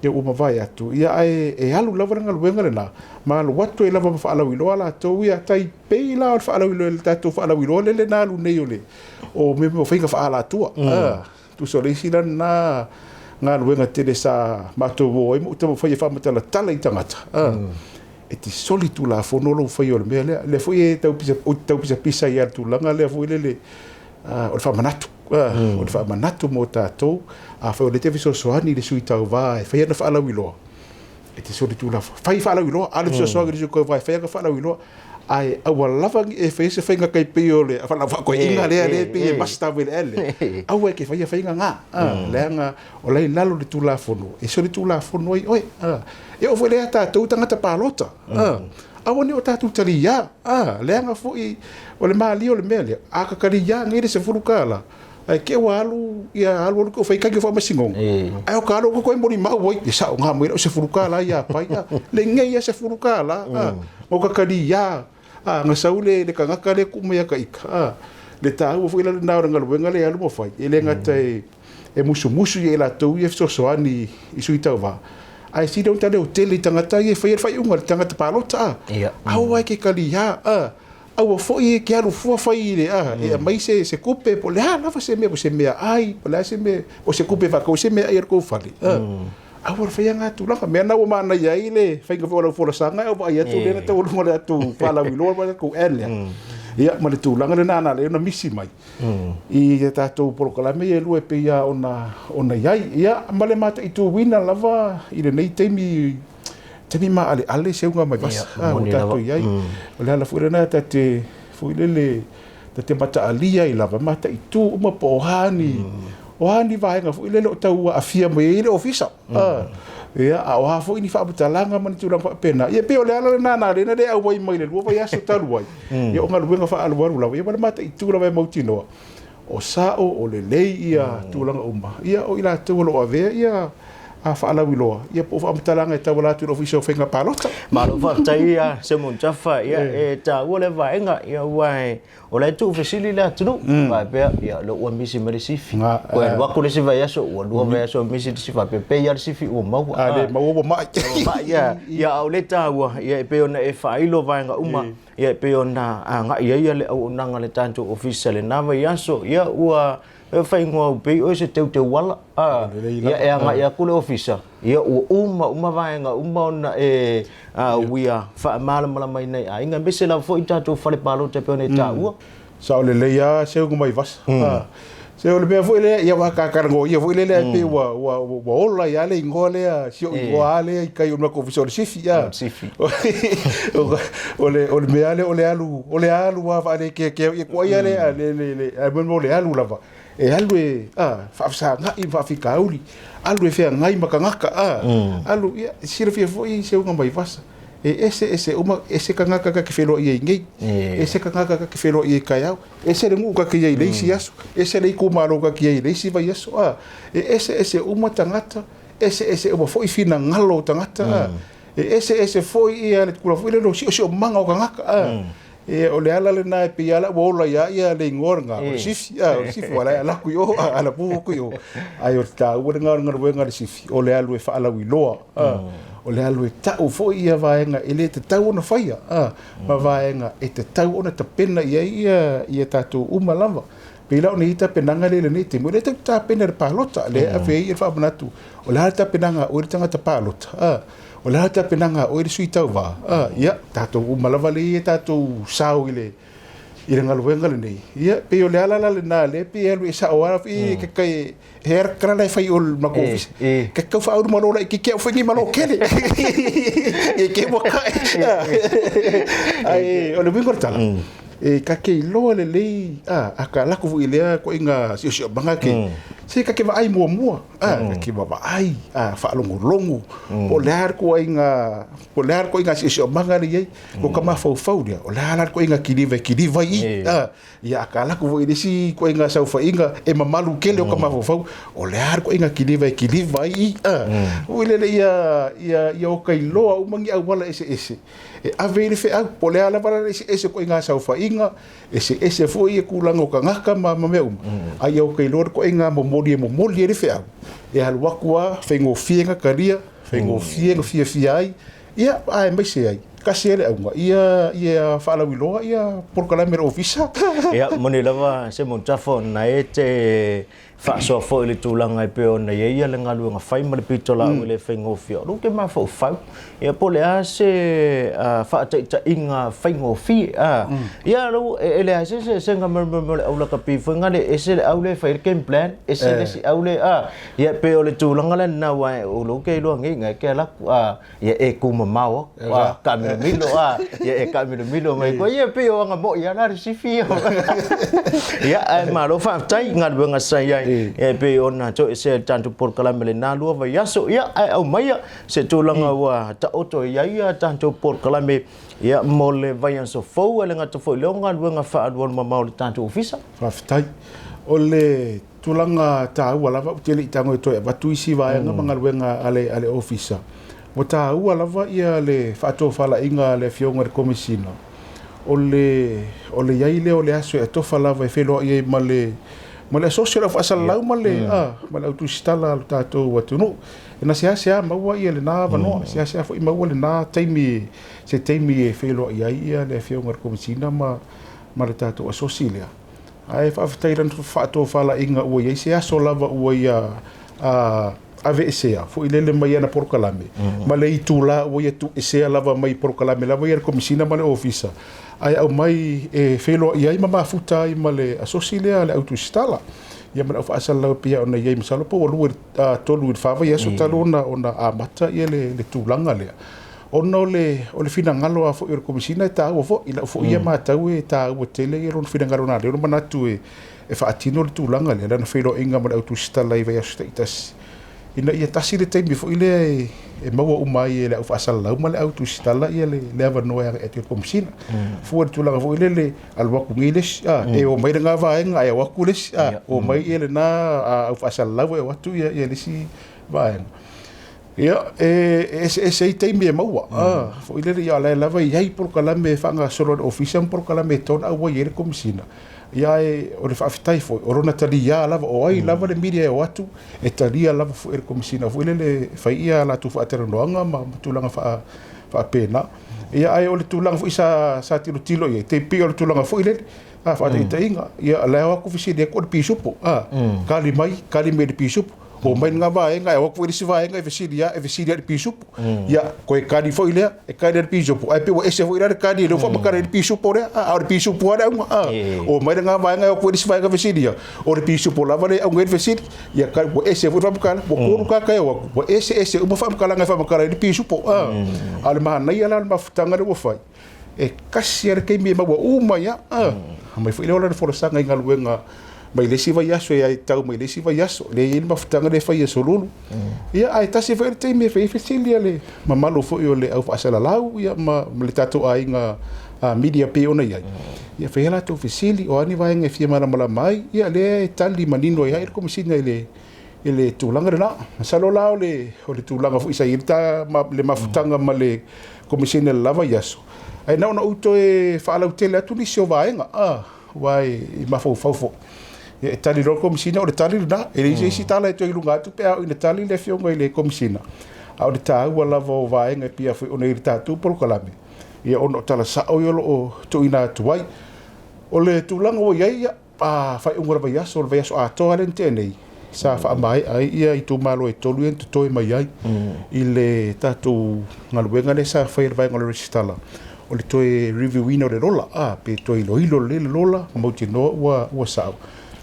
ia ua mavae atu, ia ae e alu lava le galuega lena, ma alu atu ai lava ma faalauiloa latou ia, tai pei la o le faalauiloa le tatou faalauiloa lele na alu nei o le o mea o faiga faaalatua. Tusa o le isi la lena galuega tele sa matou o ai ma ou taumafai e faamatalatala i tagata, e te soli tulafono lou faia o le mea lea. Lea foi e tau pisa, ou te tau pisapisa ai lava i le tulaga lea foi lele, o le faamanatu, o le faamanatu mo tatou, afai o lea e te fesoasoani i le sui tauva e fai ana faalauiloa, e te soli tulafono. Fai faalauiloa, alu fesoasoani i le sui tauva e fai ana faalauiloa, Ae aua lava ne i e faia se faiga tai pei o le faatoeaiina lea e pei e must ave i le ele. Aua e te faia faiga na, leaga o la e i lalo o le Tulafono, e solitulafono ai oe. E oo foi lea ia tatou tagata palota, aua ne i o tatou taliā, leaga foi o le malie o le mea lea, a ta taliā nei le $10, ae te i ua alu ia alu alu fai tagi o faamasinoga, ae o ka alu o toe molimau ai, e sao ngā mai lau $10 ia pai, le nei ia $10, o ka kali ia, na sau le tagata le ku mai ka ika, le tāua foi la lena o le galuega le alu ma fai, e le gata e musumusu ia i latou ia fesoasoani i sui tauva, ae sili ona taleo tele i tagata ia e faia le faaiuga, le tagata palota, aua e ke kali ia, Aua foi e ke alu fua fai i le a, e aumai se, se kupe, po o le a lava se mea, po o se meaai, po o le a se mea, po o se kupe faatau se meaai a le tou fale. Aua le faia ngā tulaga. Mea na ua manaia ai le faiga foi o lau folasaga, e vaai atu lea na taualuga le atu faalauiloa ma le atu ad lea. Ia, ma le tulaga lena na ala ai ona misi mai i a tatou polokalame ia e lua e pei lava ona, ona i ai. Ia, ma le mataituina lava i lenei taimi taimi maaleale seuga mai vasa ua tatou i ai. O le ala foi lena ta te foi lele ta te mataalia ai lava mataitu uma po o a ni o a ni vaega foi lele o tau aafia mai ai le ofisa. Ia, a o a foi ni faamatalaga ma ni tulaga faapena. Ia pei o le ala lena na ala ai ona le auai mai le 2 vaiaso talu ai. Ia o galuega faaalualu lava, ia ma le mataitu lava e mautinoa o sao, o lelei ia tulaga uma. Ia o i latou o lo o avea ia a faalauiloa, ia po o faamatalaga e tauala atu i le Ofisa o Faiga Palota. Malo faafetai ia Simon Tafa, ia e taua lea vaega, ia aua e, o la e tuufesili le atunuu, faapea, ia lea ua misi mai le sifi. Toe alu atu le isi vaiaso, ua 2 vaiaso o misi le sifi, faapea, pei lava le sifi ua maua. A le maua ua mai. Ua mai, ia, ia a o le taua, ia e pei ona e faailo vaega uma. Ia e pei ona agai ai le auaunaga a le tatou ofisa i lena vaiaso, ia ua faaigoa e pei oe se teuteuala, a, ia e agai atu le ofisa, ia ua uma uma vaega uma ona e uia faamalamalamaina i aiga, aemaise lava foi tatou fale palota e pei ona e taua. Sao lelei lava seuga mai vasa. Se o le mea foi lea, ia aua ka talanoa foi lele ae pei ua ua ua ola ai lava le igoa lea, si ou igoa lava lea i tai o le matou ofisa o le Sifi. A. Sifi. O le o le mea lava lea o le alu o le alu lava faalekeakea ia tuai lava le le le le ae mo le alu lava e alu e a faafesagai ma faafitauli, alu e feagai ma tagata a, alu ia silafia foi seuga mai vasa. E ese ese uma, ese tagata ta te feloai ai nei, ese tagata ta te feloai ai taeao, ese le nuu ta te i ai i le isi aso, ese le itumalo ta te i ai i le isi vaiaso, a. E ese ese uma tagata, ese ese uma foi finagalo o tagata, a. E ese ese foi ia le tulaga foi lele o siosiomaga o tagata, a. E, o le ala lena e pei lava ua ola ia ia le igoa lena, o le Sifi, a, o le Sifi, ua la e ala atu i o, a, ala pū atu i o. Ae o le taua lena o le galuega a le Sifi, o le alu e faalauiloa, a, o le alu e tau foi ia vaega e le tatau ona faia, a, ma vaega e tatau ona tapena i ai ia, ia tatou uma lava. Pei la o nei tapenaga lea i lenei taimi, o lea tatou te tapena i le palota, lea e ave ai le faamanatu, o le a le tapenaga a oe le tagata palota, a. O le a le tapenaga a oe le sui tauva? A, ia, tatou uma lava lea ia tatou sao i le, i le galuega lenei. Ia, pei o le ala la lena lea pei e alu e sao lava i ke kai, he ara kala la e fai o le matou ofisa. Ke kau whaauru malo laitiiti au whaingi malo kele. E ke ua kae. Ai, o le uiga o le tala, e ka ke iloa lelei, a, a ka lako foi i lea koiga siosiomaga ke, se ka ke vaai muamua. A, ke vaavaai, a, faalogologo, po o le a le ituaiga, po o le a le ituaiga siosiomaga lea e i ai, o ka mafaufau lea, o le a la le ituaiga kiliva e kiliva ai i, a, ia a ka alu atu foi i le isi ituaiga saofaiga e mamalu tele o ka mafaufau, o le a le ituaiga kiliva e kiliva ai i, a, foi lele ia, ia, ia o ka iloa uma ni auala eseese e ave ai le feau, po o le a lava la le eseese o ituaiga saofaiga, Eseese foi ia tulaga o tagata ma mea uma, a ia ou te iloa le ituaiga momoli e momoli ai le feau, e alu atu lava, faigofie ona talia, faigofie ona fiafia ai, ia, aemaise ai, tasi ai le auga, ia, ia faalauiloa ia polokalame a le Ofisa. Ia, moni lava Semutafa ona e te faasoa foi i le tulaga e pei ona i ai le galuega fai ma le pitolaau e le faigofie. O lou te mafaufau, ia po o le a se faataitaiga faigofie. Ia lou, e leai se eseesega ma le au lakapi foi lea, e ese le au lea e fai ai le game plan, ese le isi au lea, ia e pei o le tulaga lena aua o lou te iloa nei, na e te alu atu, ia e tumamao aku, a, taamilomilo, a, ia e taamilomilo mai koe, ia pei o aga moi lava la le sifi ia. Ia, ae malo faafetai i galuega sa i ai, e pei ona toesea i le tatou polokalame i lena lua vaiaso, ia, ae aumaia se tulaga ua taoto i ai a tatou polokalame, ia, mo le vaiaso fou, ae le gata foi i lea o galuega faaalualumamao a le tatou ofisa. Faafetai. O le Tulaga taua lava, ou te le i tago e toe avatu isi vaega ma galuega a le, a le Ofisa. Ua taua lava ia le faatofalaiga a le Afioga i le Komesina, o le, o le i ai lea o le aso e atofa lava e feiloai ai ma le, ma le asosi o le au faasalalau ma le, a, ma le au tusitala a lo tatou atunuu. Na seasea maua ia lena avanoa, seasea foi maua lena taimi, se taimi e feiloai ai ia le Afioga i le Komesina ma, ma le tatou asosi lea. Ae faafetai i lana faatofalaiga ua i ai se aso lava ua ia aveesea foi lele mai ana polokalame ma le itula ua ia tuuesea lava mai polokalame lava ia a le Komesina ma le Ofisa ae aumai e feiloai ai ma mafuta ai ma le asosi lea a le au tusitala ia ma le au faasalalau e pei ona i ai. Masalo po ua lua tolu i le fa vaiaso talu ona amata ia le tulaga lea. Ona o le, o le finagalo lava foi o le Komesina e taua foi, i lau foi ia matau e taua tele ia lona finagalo na lea ona manatu e, e faatino le tulaga lea, lana feiloaiga ma le au tusitala i vaiaso taitasi, ina ia tasi le taimi foi lea e, e maua uma ai e le au faasalalau ma le au tusitala ia le, le avanoa e agai atu i le Komesina. Fua i le tulaga foi lele, alu atu nei le isi, a, e omai lena vaega ae o atu le isi, a, omai ia lena au faasalalau ae o atu ia, ia le isi vaega. Ia, e eseese ai taimi e maua, a, foi lele, ia o la e lava e i ai polokalame e faagasolo a le Ofisa ma polokalame e tatau ona auai ai le Komesina. Ia ae o le faafetai foi, o lona taliā lava, o ai lava le media e o atu, e talia lava foi e le Komesina foi lele e fai ia latou faatalanoaga ma tulaga faapena. Ia ae o le tulaga foi sa sa tilotilo i ai, tai pei o le tulaga foi lele, a faataitaiga, ia la e o atu fesili atu o le pisupo, a kali mai, kali mai i le pisupo. O mai lena vaega e o atu foi le isi vaega e fesili lava, e fesili lava i le pisupo. Ia, toe kali foi lea, e kali i le pisupo, ae pei ua ese foi la le kali lea ua faamatala ai le pisupo lea, a o le pisupo lava le auga, a. O mai lena vaega e o atu foi le isi vaega fesili ia, o le pisupo lava lea e auga ai le fesili. Ia, ua ese foi le faamatala, ua tolu tagata e o atu, ua eseese uma faamatalaga e faamatala ai le pisupo, a. A o le manaia la o le mafutaga lea ua fai, e tasi lava le taimi e maua uma ai lava, a. Aumai foi lea o lana folasaga i galuega mai le isi vaiaso e tau mai le isi vaiaso, lea e i ai le mafutaga lea e fai i aso Lulu. Ia, ae tasi foi le taimi e fai ai fesili a le mamalu foi o le au faasalalau ia ma le tatou aiga media pei ona i ai. Ia fai a latou fesili, o a ni vaega e fia malamalama ai, ia lea e tali manino ai le Komesina i le i le tulaga lena. Masalo la o le o le tulaga foi sa i ai le ta le mafutaga ma le Komesina i le la vaiaso, ae na ona ou toe faalautele atu nisi o vaega, aua e mafaufau foi. Ia, e tali loa le Komesina, o le tali lena. E leai se isi tala e toe i luga atu pe a oo ina tali le Afioga i le Komesina, a o le taua lava o vaega e pei foi ona i ai le tatou polokalame, ia ona o tala sao ia o lo o tuuina atu ai. O le tulaga ua i ai, ia, a faaiuga o le vaiaso, o le vaiaso atoa lea na tea nei, sa faamaea ai ia itumalo e tolu ia na totoe mai ai i le tatou galuega lea sa fai e le vaega o le resitala, o le toe review ina o le lola, a, pe toe iloilo lelei le lola ma mautinoa ua, ua sao.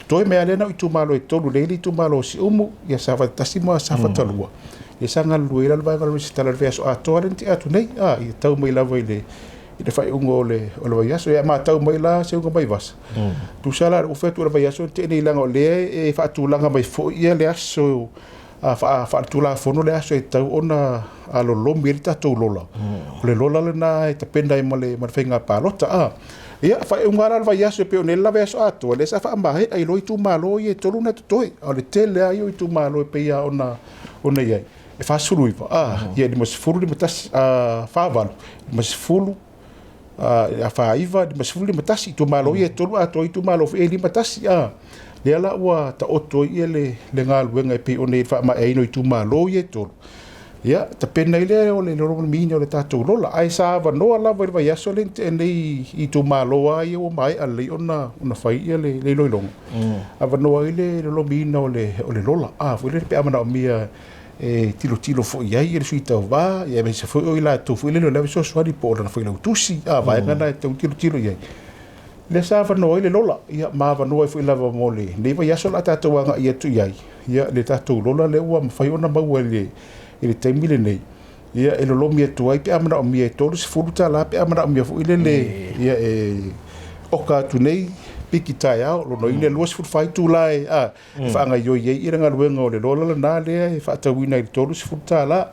Totoe mai lava lea na o itumalo e tolu lea e i ai le itumalo o Siumu, ia Safata 1 ma Safata 2. Ia sa galulue ai la le vaega o le resitala i le vaiaso atoa lea na tea atu nei, a, ia tau mai lava i le i le faaiuga o le o le vaiaso. Ia matau mai la Seuga Vaivasa, tusa la ua fai atu o le vaiaso na tea nei leaga o lea e faatulaga mai foi ia le aso faaletulafono le aso e tatau ona lolomi ai le tatou lola. O le lola lena e tapena ai ma le faiga palota. A. Ia, faaiuga la o le vaiaso e pei ona i ai le la vaiaso atoa, lea sa faamaea ai loa itumalo ia e tolu na totoe. A o le tele lava ia o itumalo e pei lava ona i ai. E 49, a, ia 51, 48, 50, 49, 51 itumalo ia e tolu atoa itumalo foi e 51 a. Lea la ua taoto ai ia le galuega e pei ona i ai le faamaeaina o itumalo ia e tolu. Ia, tapena ai lea o le lolomiina o le tatou lola. Ae sa avanoa lava i le vaiaso lea na tea nei i itumalo lava ia ua maea lelei ona fai ia le iloiloga. Avanoa ai le lolomiina o le lola. A foi lele pe a manaomia e tilotilo foi i ai le sui tauva, ia aemaise foi o i latou foi lele o le fesoasoani po o lana failautusi, a vaega na e tatau ona tilotilo i ai. Lea sa avanoa ai le lola, ia ma avanoa ai foi lava mo lenei vaiaso o le a tatou agai atu i ai, ia le tatou lola lea ua mafai ona maua i le, i le taimi lenei, ia e lolomi atu ai pe a manaomia e $30 pe a manaomia foi lele, ia e oka atu nei, piki taeao, lona uiga e 24 itula e, a, e faagaoioi ai le galuega o le lola lena lea e faatauina i le $30.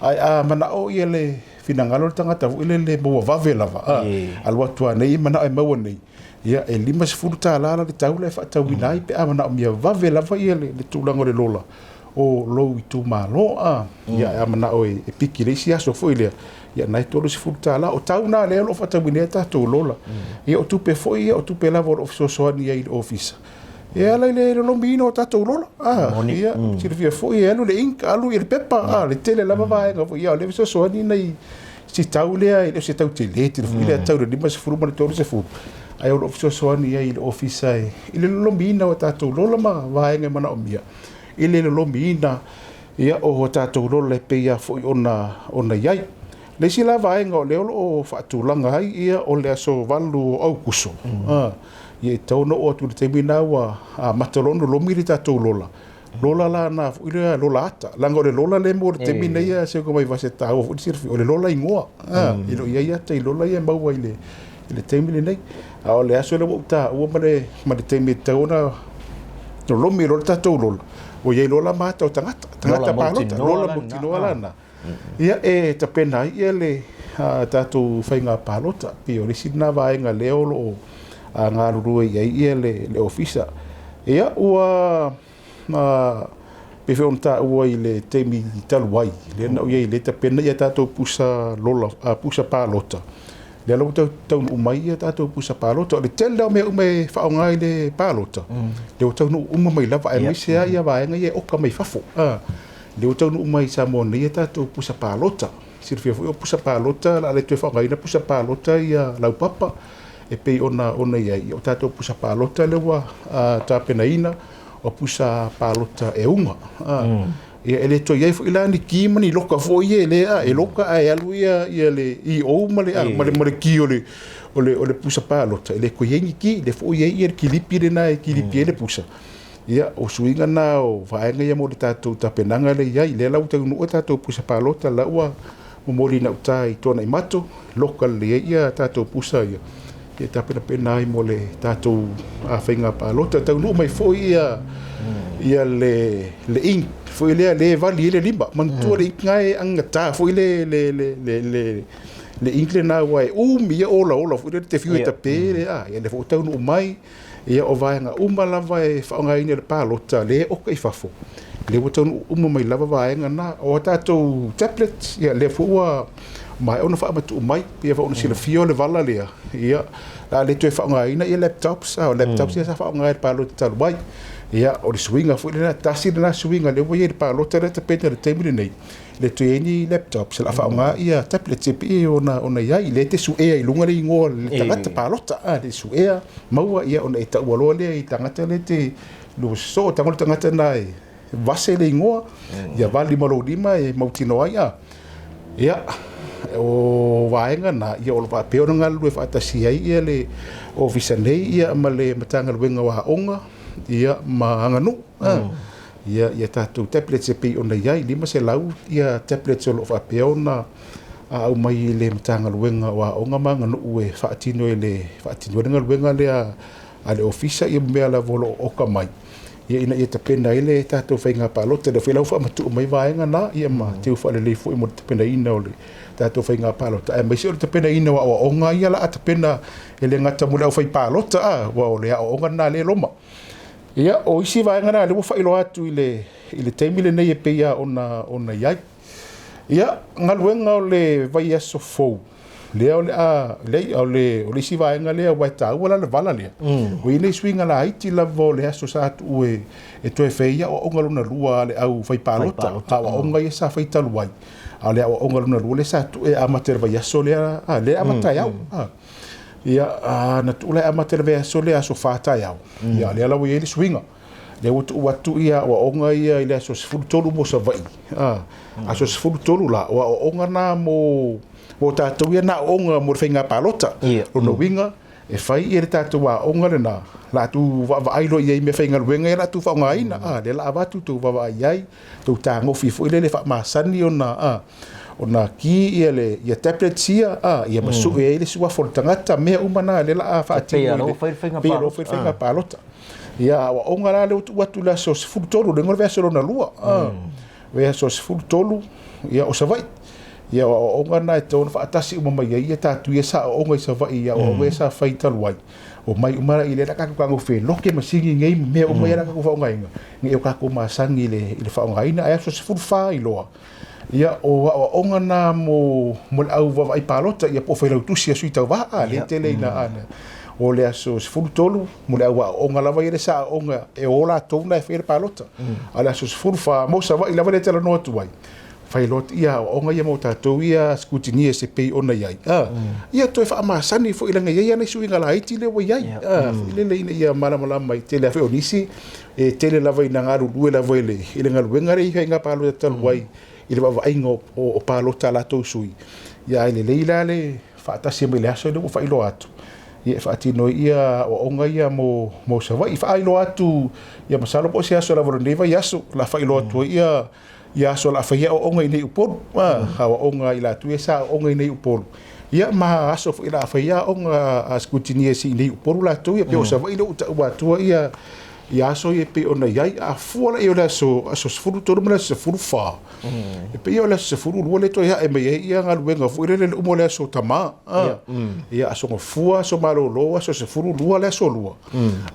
Ae a manao ia le finagalo o le tagata foi lele e maua vave lava, a, alu atu lava nei manao e maua nei, ia e $50 la le tau la e faatauina ai pe a manaomia vave lava ia le tulaga o le lola o lou itumalo, a. Ia a manao e piki i le isi aso foi lea, ia na e $30. O tau na lea o lo o faatauina ai tatou lola. Ia o tupe foi ia, o tupe lava o lo o fesoasoani ai i le ofisa E ala i le lolomiina o tatou lola. Ah, ia, silafia foi e alu le ink, alu i le pepa, ah, le tele lava vaega foi. Ia, o lea fesoasoani nai si tau lea, e le o se tau tele tele foi lea tau le 50 ma le 30. Ae o lo o fesoasoani ai i le ofisa i le lolomiina o tatou lola ma vaega e manaomia i le lolomiina ia o tatou lola e pei lava foi ona i ai. Le isi la vaega o lea o lo o faatulaga ai ia o le aso 8 o Aukuso. Ah, Ia e tatau ona oo atu i le taimi lena ua amata loa ona lolomi le tatou lola. Lola la na foi lea lola ata. Leaga o le lola lea mo le taimi nei a Seuga Vaivase e taua foi le silafia, o le lola igoa. E le o i ai ata i lola ia e maua i le i le taimi lenei. A o le aso lea ua ou taua ma le ma le taimi e tatau ona lolomi loa le tatou lola, ua i ai loa la ma ata o tagata, tagata palota, lola mautinoa la na. Ia e tapena ai ia le tatou faiga palota. Pei o le isi lena vaega lea o lo o galulue i ai ia le ofisa. Ia ua pei foi ona taua i le taimi talu ai, lea na ou i ai lea e tapena ia tatou pusa lola, pusa palota. Lea la ua taunuu mai ia tatou pusa palota. O le tele lava o mea uma e faaaoga i le palota, lea ua taunuu uma mai lava, aemaise lava ia vaega ia e oka mai fafo. Lea ua taunuu mai i Samoa nei a tatou pusa palota. silafia foi o pusa palota, o le a le toe faaaogaina pusa palota ia laupapa e pei ona ona i ai. Ia o tatou pusa palota lea ua tapenaina, o pusa palota e uga. Ia e le toe i ai foi la ni ki ma ni loka foi ia e le a e loka ae alu ia ia le EO ma le ma le ma le ki o le o le o le pusa palota e le toe i ai ni ki, lea foi e i ai ia le kilipi lena e kilipi ai le pusa. Ia o suiga na o vaega ia mo le tatou tapenaga lea i ai. Lea la ua taunuu a tatou pusa palota la ua momoli i gauta i Tuanaimato, loka lelei ai ia tatou pusa ia e tapenapena ai mo le tatou faiga palota. Taunuu mai foi ia ia le le ink foi lea le vali ai le lima. Manatua le ink na e agata foi le le le le le le ink lena aua e umi ia olaola foi lea te fiu e tape le a ia lea foi ua taunuu mai ia o vaega uma lava e faaaogaina i le palota lea e oka i fafo lea ua taunuu uma mai lava vaega na. O a tatou tablets ia lea foi ua maea ona faamatuu mai pei foi ona silafia o le vala lea ia o le a le toe faaaogaina ia laptops a o laptops ia sa faaaoga i le palota talu ai. Ia o le suiga foi lena, tasi lena suiga lea ua i ai i le palota lea tapena i le taimi lenei, le toe i ai ni laptops o le a faaaoga ia tablets e pei ona ona i ai lea e te suea i luga le igoa o le tagata palota a le suea maua ia ona e taua loa lea i tagata lea e te lua sosoo tago le tagata lena e vase le igoa ia vali ma lou lima e mautinoa ai a ia o vaega na ia o lo o faapea ona galulue faatasi ai ia le ofisa nei ia ma le Matagaluega o Aoga ia ma Aganuu ia ia tatou tablets e pei ona i ai 500 ia tablets o lo o faapea ona aumai i le Matagaluega o Aoga ma Aganuu e faatino e le faatino ai le galuega lea a le ofisa ia ma mea lava o lo o oka mai ia ina ia tapena ai le tatou faiga palota. Lea foi la ua faamatuu mai vaega na ia ma teu faalelei foi mo le tapenaina o le tatou faiga palota, aemaise o le tapenaina o aoaoga ia la a tapena e le gata mo le aufaipalota a aua o le aoaoga lena lea e loma. Ia o isi vaega na lea ua faailoa atu i le i le taimi lenei e pei lava ona ona i ai. Ia, galuega o le vaiaso fou, lea o le a, leai, o le, o le isi vaega lea aua e taua la le vala lea. Ua i ai nei suiga laiti lava o le aso sa tuu e, e toe fai ai aoaoga lona lua a le au fai palota, aoaoga ia sa fai talu ai. A o le aoaoga lona lua lea sa tuu e amata i le vaiaso lea, a, lea e amata taeao. A. Ia, a, na tuu la e amata i le vaiaso lea aso 4 taeao. Ia, lea la ua i ai le suiga. Lea ua tuu atu ia aoaoga ia i le aso 13 mo Savaii. A, aso 13 la, o aoaoga na mo, mo tatou ia na aoaoga mo le faiga palota. Lona uiga, e fai ia le tatou aoga lena, latou vaavaai loa i ai i meafaigaluega ia latou faaaogaina. A, lea la avatu tou vaavaai i ai, tou tagofi foi lele faamasani ona, a, ona ki ia le ia tablets ia, a, ia ma sue ai le suafa o le tagata, mea uma na lea la a faatino i le, pei o lea ua fai le faiga palota. Ia, aoaoga la lea ua tuu atu i le aso 13, le igoa o le vaiaso lona lua, a, vaiaso 13, ia, o Savaii. Ia, o aoaoga na e tatau ona faatasi uma mai ai ia tatou ia sa aoaoga i Savaii i aoaoga ia sa fai talu ai. Omai uma la i lea la tatou tagofe loke masini nei ma mea uma ia la tatou faaaogaina, nei o tatou masani i le, i le faaaogaina. Ae aso 14 i loa, ia, o aoaoga na mo, mo le au vaavaai palota, ia po o failautusi a sui tauva, a, lea e tele ina, a, o le aso 13 mo le au aoaoga lava ia le sa aoaoga e o latou na e faia le palota. A o le aso 14 mo Savaii lava lea e talanoa atu ai, fai loa ia aoaoga ia mo tatou ia scrutineers e pei ona i ai. A, ia toe faamasani foi leaga e i ai lava nai suiga laiti lea ua i ai. A, foi lele ina ia malamalama i tele lava foi o nisi e tele lava ina galulue lava i le, i le galuega lea i faiga palota talu ai i le vaavaaiga o, o, o palota a latou sui. Ia ae lelei la le faatasi mai le aso lea ua faailoa atu ia e faatino ai ia aoaoga ia mo, mo Savaii. Faailoa atu ia masalo po o se aso lava o lenei vaiaso la faailoa atu ai ia ia aso o le a fai ai aoaoga i nei Upolu, aoaoga a i latou ia sa aooga i nei Upolu, ia ma aso foi o le a fai ai aoga a scrutineers i nei Upolu latou ia, pei o Savaii lea ua ou taua atua ia ia aso ia e pei ona i ai. A fua la i ai o le aso, aso 13 ma le aso 14, e pei o le aso 12 lea e toe ae mai ai ia galuega foi lele i le uma o le aso Tama, ia aso Gafua, aso Malolo, aso 12 le aso Lua.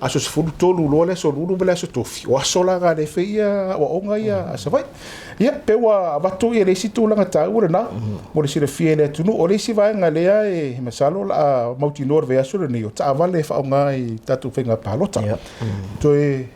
Aso 13 loa le aso Lulu ma le aso Tofi, o aso la na le fai ia aoaoga ia a Savaii. Ia, pe ua avatu ia le isi tulaga taua lena mo le silafia e le atunuu. O le isi vaega lea e masalo o le a mautinoa i le vaiaso lenei, o taavale e faaaoga i tatou faiga palota. Toe.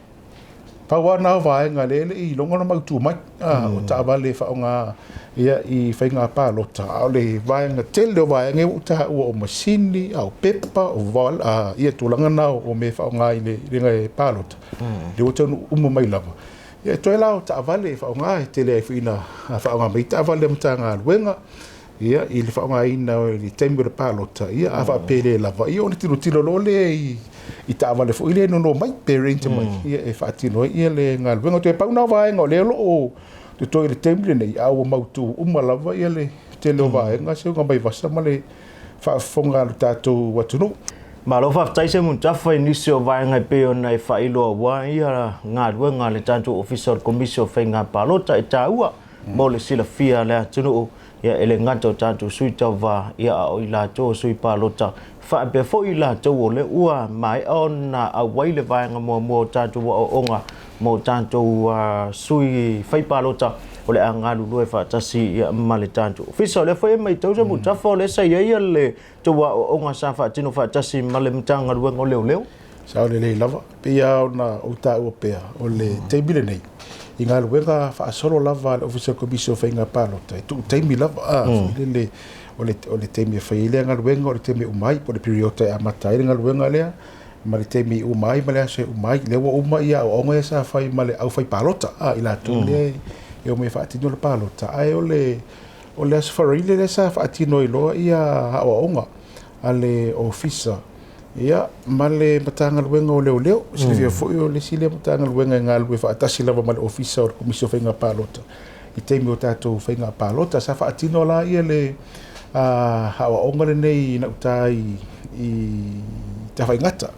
Pau lava lena o vaega lea e le i iloga ona mautū mai, o taavale e faaaoga ia i faiga palota, a o le vaega tele o vaega ia ua ou taua o masini, a o pepa, o ia tulaga na o mea e faaaoga i le palota, lea ua taunuu uma mai lava. Ia e toe la o taavale e faaaoga, e tele ai foi ina faaaoga mai taavale a Matagaluega, ia, i le faaaogaina i le taimi o le palota, ia, a faapea e le lava, ia ona tilotilo loa lea i taavale foi lea e nono mai pe rent mai, ia, e faatino ai ia le galuega. Toe pau na o vaega o lea o lo o totoe i le taimi lenei, a ua mautu uma lava ia le tele o vaega seuga mai vasa ma le faafofoga a lo tatou atunuu. Malo faafetai Seumanutafa i nisi o vaega e pei ona e faailoa aua ia galuega a le tatou Ofisa o le Komisi o Faiga Palota e taua mo le silafia a le atunuu, ia e le gata o tatou sui tauva, ia a o i latou o sui palota, faapea foi i latou o lea ua maea ona auai le vaega muamua o tatou aoaoga mo tatou sui fai palota o le a galulue faatasi ia ma le tatou ofisa. O lea foi e matau Seumanutafa o lea sa i ai le tou aoaoga sa faatino faatasi ma le Matagaluega o Leoleo. Sao lelei lava. Pei lava ona ou taua pea, o le taimi lenei, i galuega faasolo lava a le Ofisa o le Komisi o Faiga Palota, e tuu taimi lava, a, foi lele, o le, o le taimi e fai ai lea galuega, o le taimi e uma ai, po o le piriota e amata ai le galuega lea, ma le taimi e uma ai ma le aso e uma ai. Lea ua uma ia aoaoga ia sa fai ma le aufaipalota, a, i latou lea e omai e faatino le palota. Ae o le, o le Aso Faraile lea sa faatino ai loa ia aoaoga a le Ofisa Ia, ma le Matagaluega o Leoleo. Silafia foi o le isi lea Matagaluega e galulue faatasi lava ma le Ofisa o le Komisi o Faiga Palota i taimi o tatou faiga palota. Sa faatino la ia le aoaoga lenei i gauta i Tafaigata,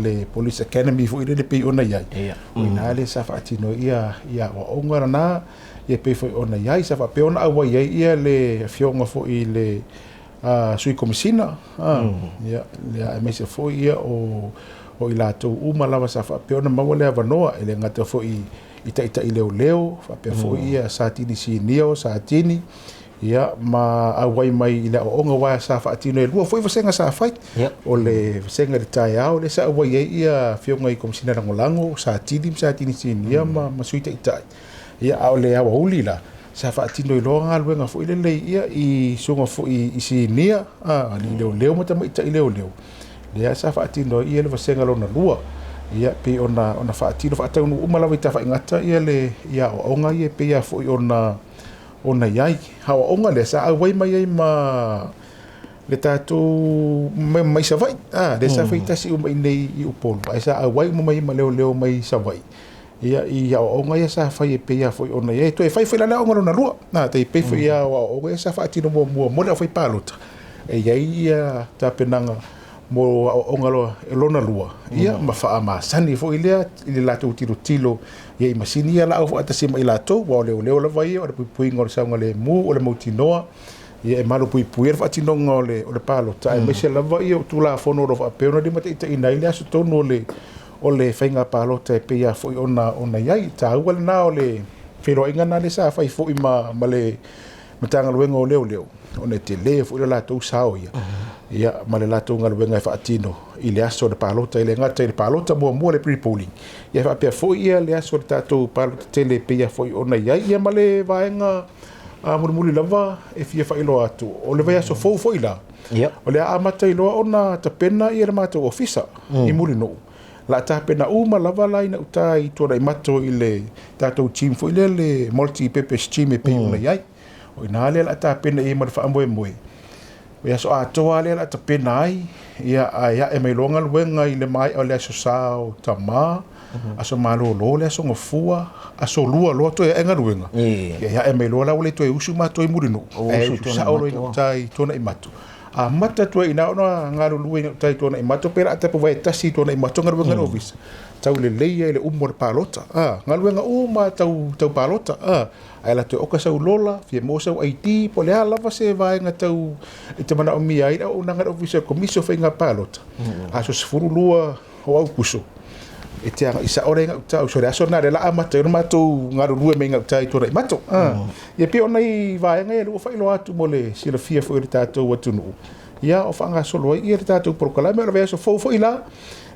le Police Academy foi lele pei ona i ai. O i ina lea sa faatino ai ia aoaoga lena, ia pei foi ona i ai. Sa faapea ona auai ai ia le afioga foi i le Sui Komesina, ia, aemaise foi ia o i latou uma lava sa faapea ona maua le avanoa, e le gata foi i taitai leoleo, faapea foi ia Satini Sinia o Satini, ia, ma auai mai i le aoaoga, aua sa faatino e lua foi vasega sa fai. O le vasega i le taeao lea sa auai ai ia afioga i Komesina Lagolago, Satini ma Satini Sinia ma Sui Taitai. Ia, a o le aoauli la, sa faatino ai loa galuega foi lelei ia i susuga foi i sinia, alii leoleo ma tamaitai leoleo, lea sa faatino ai ia le vasega lona lua. Ia, pei ona ona faatino faataunuu uma lava i Tafaigata ia le ia aoaoga ia e pei lava foi ona ona i ai. Aoaoga lea sa auai mai ai ma le tatou mai Savaii, lea sa faitasi uma i inei i Upolu, ae sa auai uma mai ai ma leoleo mai Savaii. Ia, i aoaoga ia sa fai e pei lava foi ona i ai. Toe fai foi la le aoga lona lua. Na, tai pei foi ia aoaoga ia sa faatino muamua mo le aufaipalota. E i ai ia tapenaga mo aoaoga lona lua, ia, ma faamasani foi lea i le latou tilotilo ia i masini ia laau faatasi ma i latou, aua o leoleo lava ia, o le puipuiga o le saogalemu, o le mautinoa, ia e malupuipuia le faatinoga o le palota, aemaise lava ia o Tulafono o lo o faapea ona limataitaiina ai le aso tonu o le o le faiga palota e pei lava foi ona ona i ai. E taua lena o le feiloaiga lena lea sa fai foi ma ma le Matagaluega o Leoleo, ona e tele foi le latou sao ia, ia ma le latou galuega e faatino i le aso o le palota, e le gata i le palota muamua le pre-polling, ia faapea foi ia le aso o le tatou palota tele e pei lava foi ona i ai, ia ma le vaega mulimuli lava e fia faailoa atu, o le vaiaso fou foi la, O le a amata ai loa ona tapena ia le matou ofisa i Mulinuu. O le a tapena uma lava la ina uta i Tuanaimato i le tatou gym foi lea le multi purpose gym e pei ona i ai. O ina lea o le a tapena i ai ma le faamoemoe. O le aso atoa lea o le a tapena ai, ia ae ae mai loa galuega i le maea o le aso Sa o Tama, aso malolo le aso Gafua, aso Lua loa toe ae galuega. Ia ae mai loa la ua le toe usu matou i Mulinuu, ae usu sao loa i gauta i Tuanaimato. Amata atu ai i ina ona galulue i gauta i Tuanaimato pe o le a tapuvae tasi i Tuanaimato galuega a le ofisa, tau lelei ai le uma o le palota. Galuega uma tau tau palota, ae alu atu e oka sau lola, fia maua sau ID, po o le a lava se vaega tau e te manaomia ai le auaunaga a le Ofisa o le Komisi o Faiga Palota, aso 12 o Aukuso, e te agai sao lea i gauta, so le aso lena lea o le a amata ai ona matou galulue mai gauta i Tuanaimato. Ia pei o nai vaega ia lea ua faailoa atu mo le silafia foi o le tatou atunuu, ia o faagasolo ai ia le tatou polokalame. O le vaiaso fou foi la,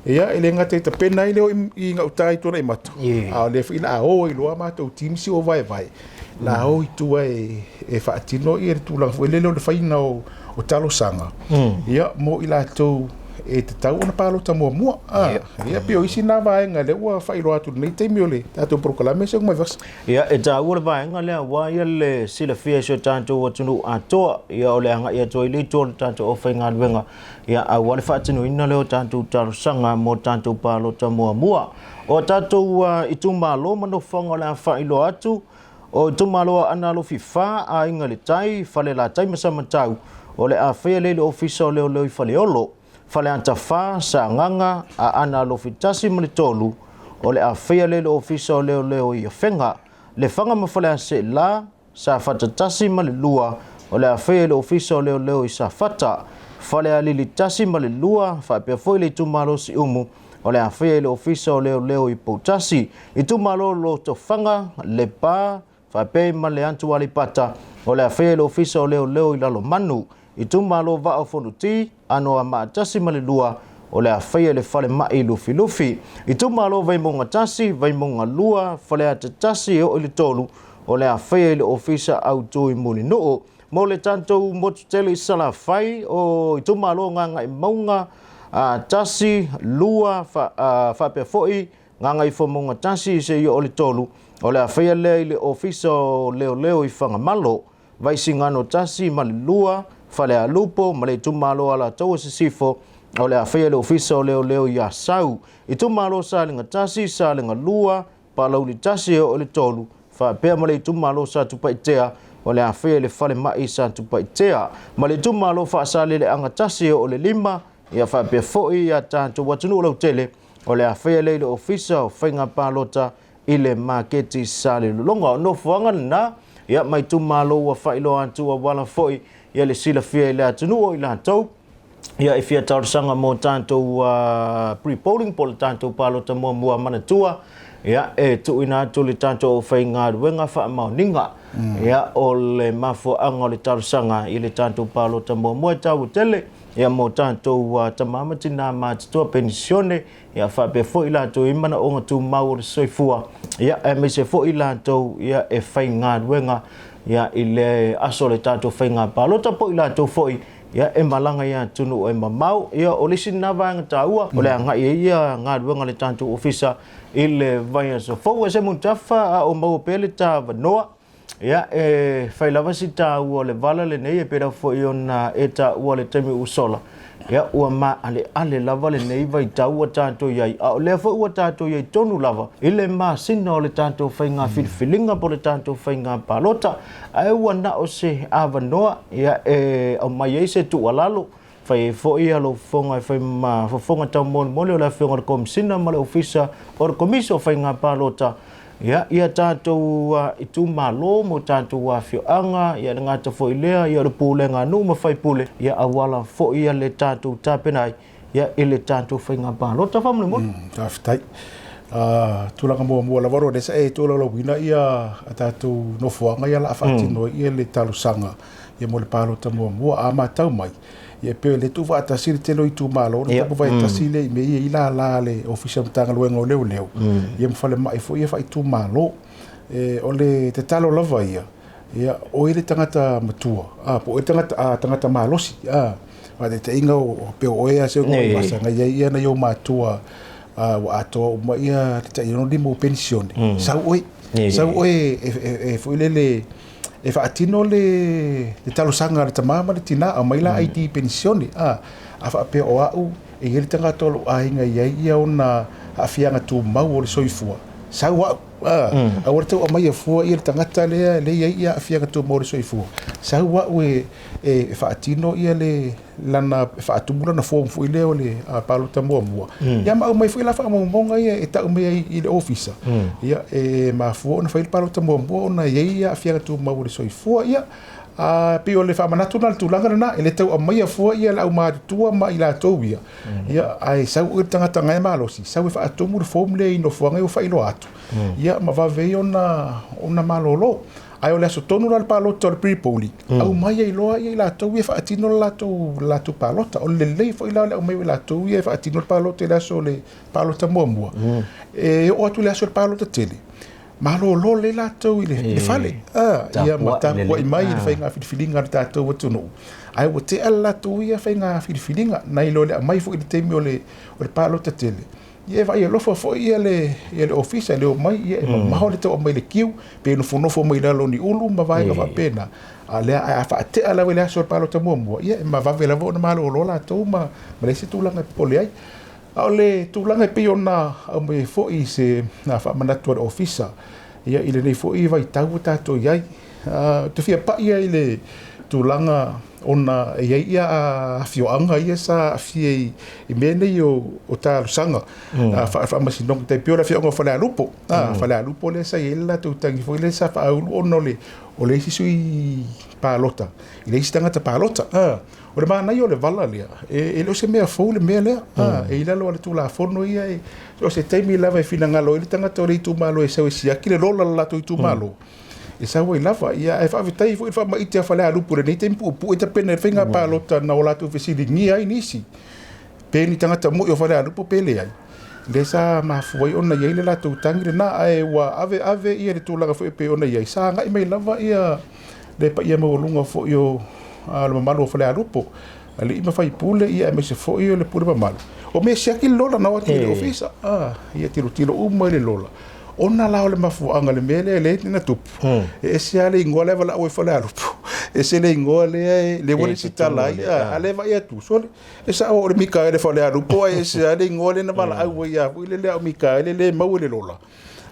Ia, e le gata i tapena ai le o i gauta i Tuanaimato, a o lea foi o le a o ai loa matou team si o vaevae, o le a o i tua e faatino le tulaga foi lele o le faiga o talosaga, ia, mo i latou e tatau ona palota muamua. Ia, pei o isi na vaega lea ua faailoa atu i lenei taimi o le tatou polokalame Seugaivasa. Ia, e taua le vaega lea aua ia le silafia e si o tatou atunuu atoa, ia o le agai atu ai le itu o le tatou aufaigaluega, ia aua le faatinoina lea o tatou talosaga mo tatou palota muamua. O tatou itumalo ma nofoaga o le a faailoa atu, o itumalo Aana Alofi 4, Aiga i le Tai, Falelatai ma Samatau, o le a faia lea i le Ofisa o Leoleo i Faleolo. Faleata 4, Sagaga, Aana Alofi 1 ma le 3, o le a faia lea i le Ofisa o Leoleo i Afega. Lefaga ma Faleaseela, Safata 1 ma le 2, o le a faia i le Ofisa o Leoleo i Safata. Falealili 1 ma le 2, faapea foi le itumalo Siumu, o le a faia i le Ofisa o Leoleo i Poutasi. Itumalo Lotofaga, Lepa, faapea ma le Antu Aleipata, o le a faia i le Ofisa o Leoleo i Lalomanu. Itumalo Vaa o Fonoti, Anoamaa 1 ma le 2, o le a faia i le Falemai Lufilufi. Itumalo Vaimauga 1, Vaimauga 2, Faleata 1 e oo i le 3, o le a faia i le Ofisa Autu i Mulinuu. Mo le tatou motu tele i Salafai, o itumalo Gagaemauga 1, 2, faapea foi Gagaifomauga 1 seia oo i le 3, o le a faia lea i le Ofisa o Leoleo i Fagamalo. Vaisigano 1 ma le 2, Falealupo ma le itumalo Alataua Sisifo, o le a faia le Ofisa o Leoleo i Asau. Itumalo Salega 1, Salega 2, Palauli 1 e oo i le 3, faapea ma le itumalo Satupaitea, o le a faia le Falemai Satupaitea. Ma le itumalo Faasaleleaga 1 e oo i le 5, ia faapea foi ia tatou atunuu lautele, o le a faia lea i le Ofisa o Faiga Palota i le maketi Salelologa. O nofoaga lena, ia ma itumalo ua faailoa atu auala foi ia le silafia i le atunuu o i latou ia e fia talosaga mo tatou pre-polling po o le tatou palota muamua manatua, ia e tuuina atu le tatou aufaigaluega faamaoniga ia o le mafuaaga o le talosaga i le tatou palota muamua e taua tele ia mo tatou tama ma tinā matutua penisione, ia faapea foi latou i manaoga tumau o le soifua, ia aemaise foi latou ia e faigaluega ia i le aso o le tatou faiga palota po o i latou foi ia e malaga i atunuu e mamao. Ia o le isi lena vaega taua o le agai ai ia galuega a le tatou ofisa i le vaiaso fou. E se mutafa a o maua pea le tavanoa, ia e fai lava si taua o le vala lenei e pei foi ona e taua le taimi ua sola, ia ua maaleale lava lenei vaitau ua tatou i ai, a o lea foi ua tatou i ai tonu lava i le masina o le tatou faiga filifiliga po o le tatou faiga palota, ae ua na o se avanoa ia e aumai ai se tuualalo, fai ai foi ia lou fofoga e fai ma fofoga taumolimoli o le Afioga i le Komesina ma le Ofisa o le Komisi o Faiga Palota, ia ia tatou itumalo mo tatou afioaga, ia le gata foi lea ia o le pulega a nuu ma faipule, ia auala foi ia le tatou tapena ai ia i le tatou faiga palota. Faamolemole. Faafetai. Tulaga muamua lava o lea sa e tolaulauina ia a tatou nofoaga ia o le a faatino ai ia le talosaga ia mo le palota muamua. A matau mai, ia e pei o lea e tuufaatasi le tele o itumalo, ona tapu vae tasi lea i mea ia i lala a le Ofisa o Matagaluega o Leoleo, ia ma falemai foi ia faaitumalo. O le tatalo lava ia, ia o oe le tagata matua, po o oe le tagata, tagata malosi, faataitaiga pei o oe lava Seugaivasa, na i ai ia nai ou matua ua atoa uma ia le tai 65 o penisione, sau oe, sau oe e foi lele e faatino le talosaga a le tama ma le tina, aumai la ID penisione, a faapea o au e i ai le tagata o lou aiga e i ai ia ona aafiaga tumau o le soifua, sau au, aua le tau aumaia fua ia le tagata lea e i ai ia aafiaga tumau o le soifua, sau au e faatino ia le lana, e faatumu lana form foi lea o le palota muamua, ia ma aumai foi la faamaumauga ia e tau mai ai i le ofisa, ia e mafua ona fai le palota muamua ona e i ai aafiaga tumau o le soifua. Ia pei o le faamanatu lena i le tulaga lena, e le tau aumaia fua ia le aumatutua ma i latou ia, ia ae sau oe le tagata na e malosi, sau e faatumu le form lea i nofoaga ia ua faailoa atu, ia ma vave ai ona malolo. Ae o le aso tonu la o le palota o le pre-polling, aumai ai loa i latou ia e faatino le latou, le latou palota. O le lelei foi la o le aumai o i latou ia e faatino le palota i le aso o le palota muamua, e oo atu i le aso o le palota tele, malolo lelei latou i le fale, ia ma tapuai mai i le faiga filifiliga a le tatou atunuu. Ae ua tea le latou ia faiga filifiliga, nai lo le aumai foi i le taimi o le palota tele. Ia e vaai alofa foi ia le ia le ofisa le omai ia e mamao le tau aumai i le kiu pe nofonofo mai lalo o ni ulu ma vaega faapena. A o lea a faatea lava i le aso o le palota muamua, ia e vave lava ona malolo latou ma leai se tulaga e popole ai. A o le tulaga e pei ona aumai ai foi i se faamanatu a le ofisa ia i lenei foi vaitau ua tatou i ai, ou te fia pai i le tulaga ona e i ai ia afioaga ia sa aafia i mea nei o talosaga faa-faamasinoga, tai pei o le afioaga o Falealupo. Falealupo lea sa i ai le latou tagi foi lea sa faaulu ona o le isi sui palota i le isi tagata palota. O le manaia o le vala lea, e le o se mea fou le mea lea. E i lalo o le Tulafono ia, o se taimi lava e finagalo ai le tagata o le itumalo e sau e siaki le lola o le latou itumalo, e sau ai lava. Ia, ae faafetai foi i le faamaite a Falealupo i lenei taimi puupuu e tapena ai le faiga palota na o latou fesiligia ai nisi, pe ni tagata moi o Falealupo pe leai. Lea sa mafua ai ona i ai le latou tagi lena, ae ua ave ave ia le tulaga foi e pei ona i ai, sa agai mai lava ia le paia maualuga foi o le mamalu o Falealupo, alii ma faipule, ia aemaise foi o le pule mamalu. O mea siaki le lola na o atu i le ofisa, ia tilotilo uma i le lola. Ona la o le mafuaaga o le mea lea lea na tupu, e ese lava le igoa lea e valaau ai Falealupo, ese le igoa lea lea ua resitala ai, a o lea e vaai atu, sole, e sao o le Mikaele Falealupo, ae ese lava le igoa lea na valaau ai ia foi lea o Mikaele lea e maua i le lola.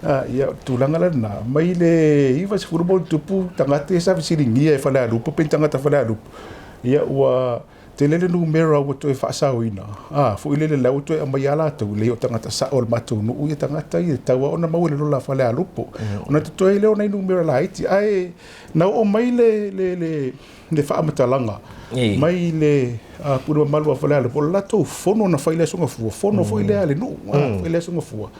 Ia, o le tulaga la lena, mai le 90 ma ono tupu tagata ia sa fesiligia e Falealupo pe ni tagata Falealupo, ia ua tele le numera ua toe faasaoina, foi lele la ua toe aumai lava latou, leai o tagata sao o le matou nuu ia tagata ia, e tatau lava ona maua i le lola a Falealupo. Ona totoe ai lea o nai numera laiti, ae na oo mai le faamatalaga mai le pule mamalu a Falealupo, o le latou fono na fai i le Aso Gafua, fono foi lea a le nuu, fai i le Aso Gafua,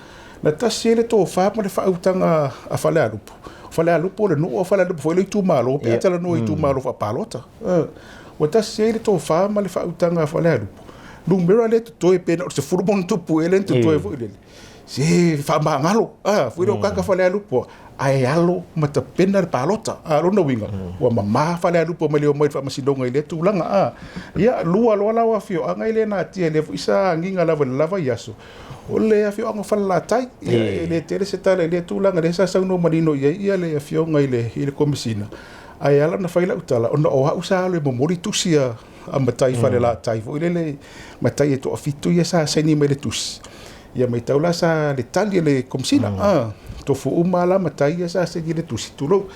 na tasi ai le tofa ma le faautaga a Falealupo. O Falealupo o le nuu, o Falealupo foi le itumalo, pe a talanoa i itumalo faapalota. Ua tasi ai le tofa ma le faautaga a Falealupo. Numera lea totoe pe na o le 10 ma ono tupu ea lea na totoe foi lele. Se faamagalo, foi lea o kaka Falealupo, ae alo ma tapena le palota. Lona uiga, ua mama Falealupo mai le omai i le faamasinoga i lea tulaga. Ia, lua loa la o afioaga e le natia, lea foi sa agiga lava i le lava i aso. O le afioaga o Falelatai, ia, e le tele se tala i lea tulaga, lea sa saunoa manino i ai ia le afioga i le Komesina. Ae ala ona fai lau tala, ona o au sa alu e momoli tusi a matai Falelatai foi lele, matai e toafitu ia sa saini mai le tusi. Ia matau la sa le tali a le Komesina, tofu uma la matai ia sa saini le tusi, tulou,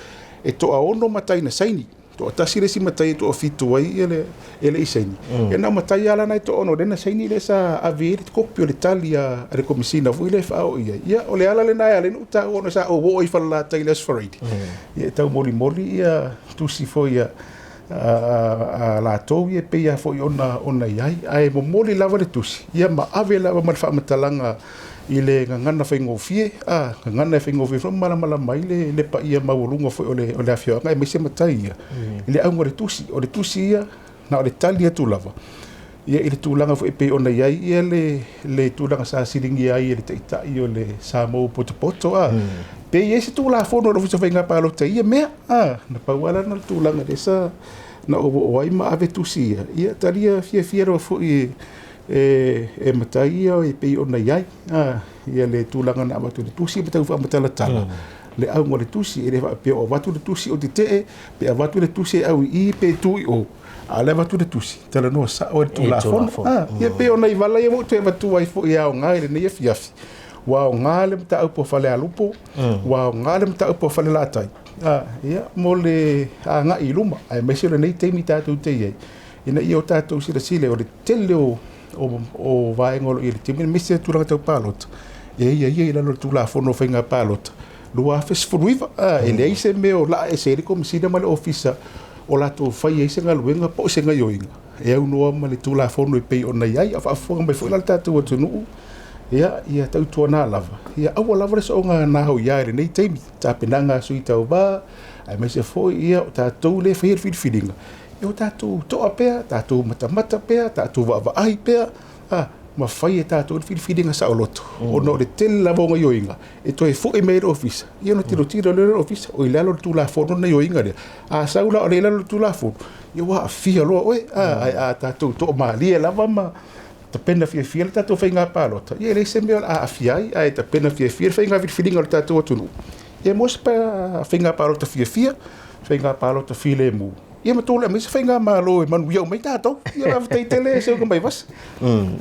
e toaono matai na saini. Toatasi le isi matai e toafitu ai ia le e le i saini. Ia na o matai lava la na e toaono lea na saini lea sa ave ai le kopi o le tali a le Komesina foi lea e faaoo i ai. Ia o le ala lena e ala ai ona ou taua ona sa ou oo i Falelatai i le Aso Faraile. Ia e taumolimoli ia tusi foi a latou ia e pei lava foi ona i ai. Ae momoli lava le tusi ia ma ave lava ma le faamatalaga i le gagana faigofie, gagana e faigofie foi ma malamalama ai le paia maualuga foi o le afioaga aemaise matai ia i le auga o le tusi. O le tusi ia, na o le tali atu lava ia i le tulaga foi e pei ona i ai ia le tulaga sa siligia ai e le taitai o le Samoa potopoto, pe i ai se Tulafono o le Ofisa o Faiga Palota i ia mea, na pau lava la le tulaga lea sa na ou oo ai ma ave tusi ia, ia talia fiafia lava foi e matai ia e pei ona i ai ia le tulaga na avatu i le tusi ma tau faamatalatala le auga o le tusi. E le faapea o avatu le tusi o tetee, pe avatu le tusi e au i i pe tu i o, a o le avatu le tusi talanoa sao ai le Tulafono. Ia pei ona i vala ia ua ou toe avatua ai foi e aoga i lenei afiafi, ua aoga le mataupu a Falealupo, ua aoga le mataupu a Falelatai, ia mo le agai i luma, aemaise o lenei taimi tatou te i ai, ina ia o tatou silasila o le tele o vaega o lo o i ai i le taimi, aemaise le tulaga tau palota, e ia ia i lalo o le Tulafono o Faiga Palota 2019. E leai se mea o laa ese ai le Komesina ma le Ofisa o latou fai ai se galuega po o se gaioiga e aunoa ma le Tulafono e pei ona i ai. A faafofoga mai foi la le tatou atunuu, Ia, ia tautuana lava, ia aua lava le soona na hau ia i lenei taimi, tapenaga a sui tauva, aemaise foi ia o tatou lea e faia le filifiliga, ia o tatou toa pea, tatou matamata pea, tatou vaavaai pea, a, ma fai e tatou le filifiliga saoloto, ona o le tele lava o gaioiga e toe foi mai ai le ofisa, ia ona tilotilo lea o le ofisa, o i lalo o le Tulafono le gaioiga lea. A sau la o lea i lalo o le Tulafono, ia ua aafia loa oe, a, ae a tatou toamalie lava ma tapena fiafia le tatou faiga palota, ia e leai se mea o le a aafia ai, ae tapena fiafia le faiga filifiliga o le tatou atunuu, ia maua se faiga palota fiafia, faiga palota filemu, ia ma tulai mai se faigamalo e manuia uma ai tatou. Ia faafetai tele Seuga Maivasa.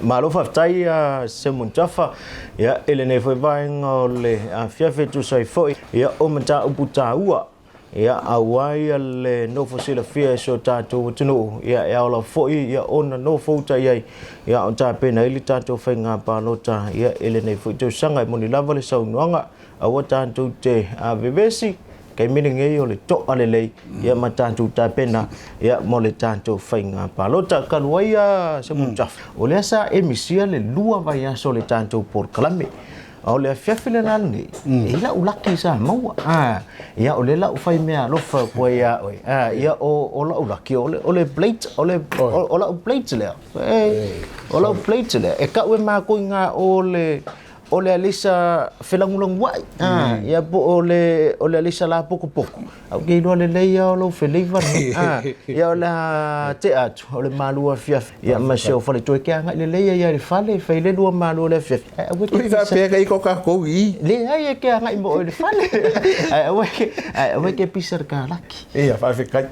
Malo faafetai Simon Tafa. Ia, i lenei foi vaega o le afiafi e tusa ai foi ia o mataupu taua ia aua ia le nofo silafia e si o tatou atunuu ia e ao lava foi ia ona nofo uta i ai ia o tapena ai le tatou faiga palota ia i lenei foi tausaga. E moni lava le saunoaga aua tatou te vevesi taimi lenei o le to'a lelei ia ma tatou tapena ia mo le tatou faiga palota. Talu ai a Simon Tafa, o lea sa e misia le 2 vaiaso o le tatou polokalame. A o le afiafi lena lenei, e i lau laki sa maua. Ia o lea la ua fai mea alofa atu ai ia oe. Ia o lau laki, o le plate, o lau plate lea. O lau plate lea, e tau e matou i ina o le o le alisa felagulagua'i a ia po o le o le alisa lapotopoto ae ou te iloa lelei lava o lou feleiva lena a ia o le a te'a atu o le malu afiafi ia ma si ou faletua e te aga'i lelei ai lava i le fale e fai le lua malu o le afiafi ae aua e te Ui faapea ka i ko kākou i. Leai e te aga'i mo oe i le fale ae aua e ae aua e te pisa i le kalaki. Ia faafetai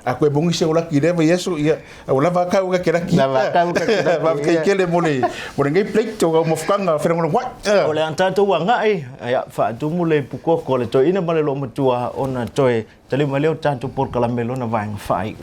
a koe moni se o laki i lea vaiaso ia Ua lava kau ka ke laki. Lava kau ka ke laki. Faafetai tele mo le mo lenei plate o au mafukaga felagolagoai. O le a tatou agai, ia, faatumu le pukoko a le toeaina ma le loomatua ona toe taliu mai lea o tatou polokalame lona vaega faaiu.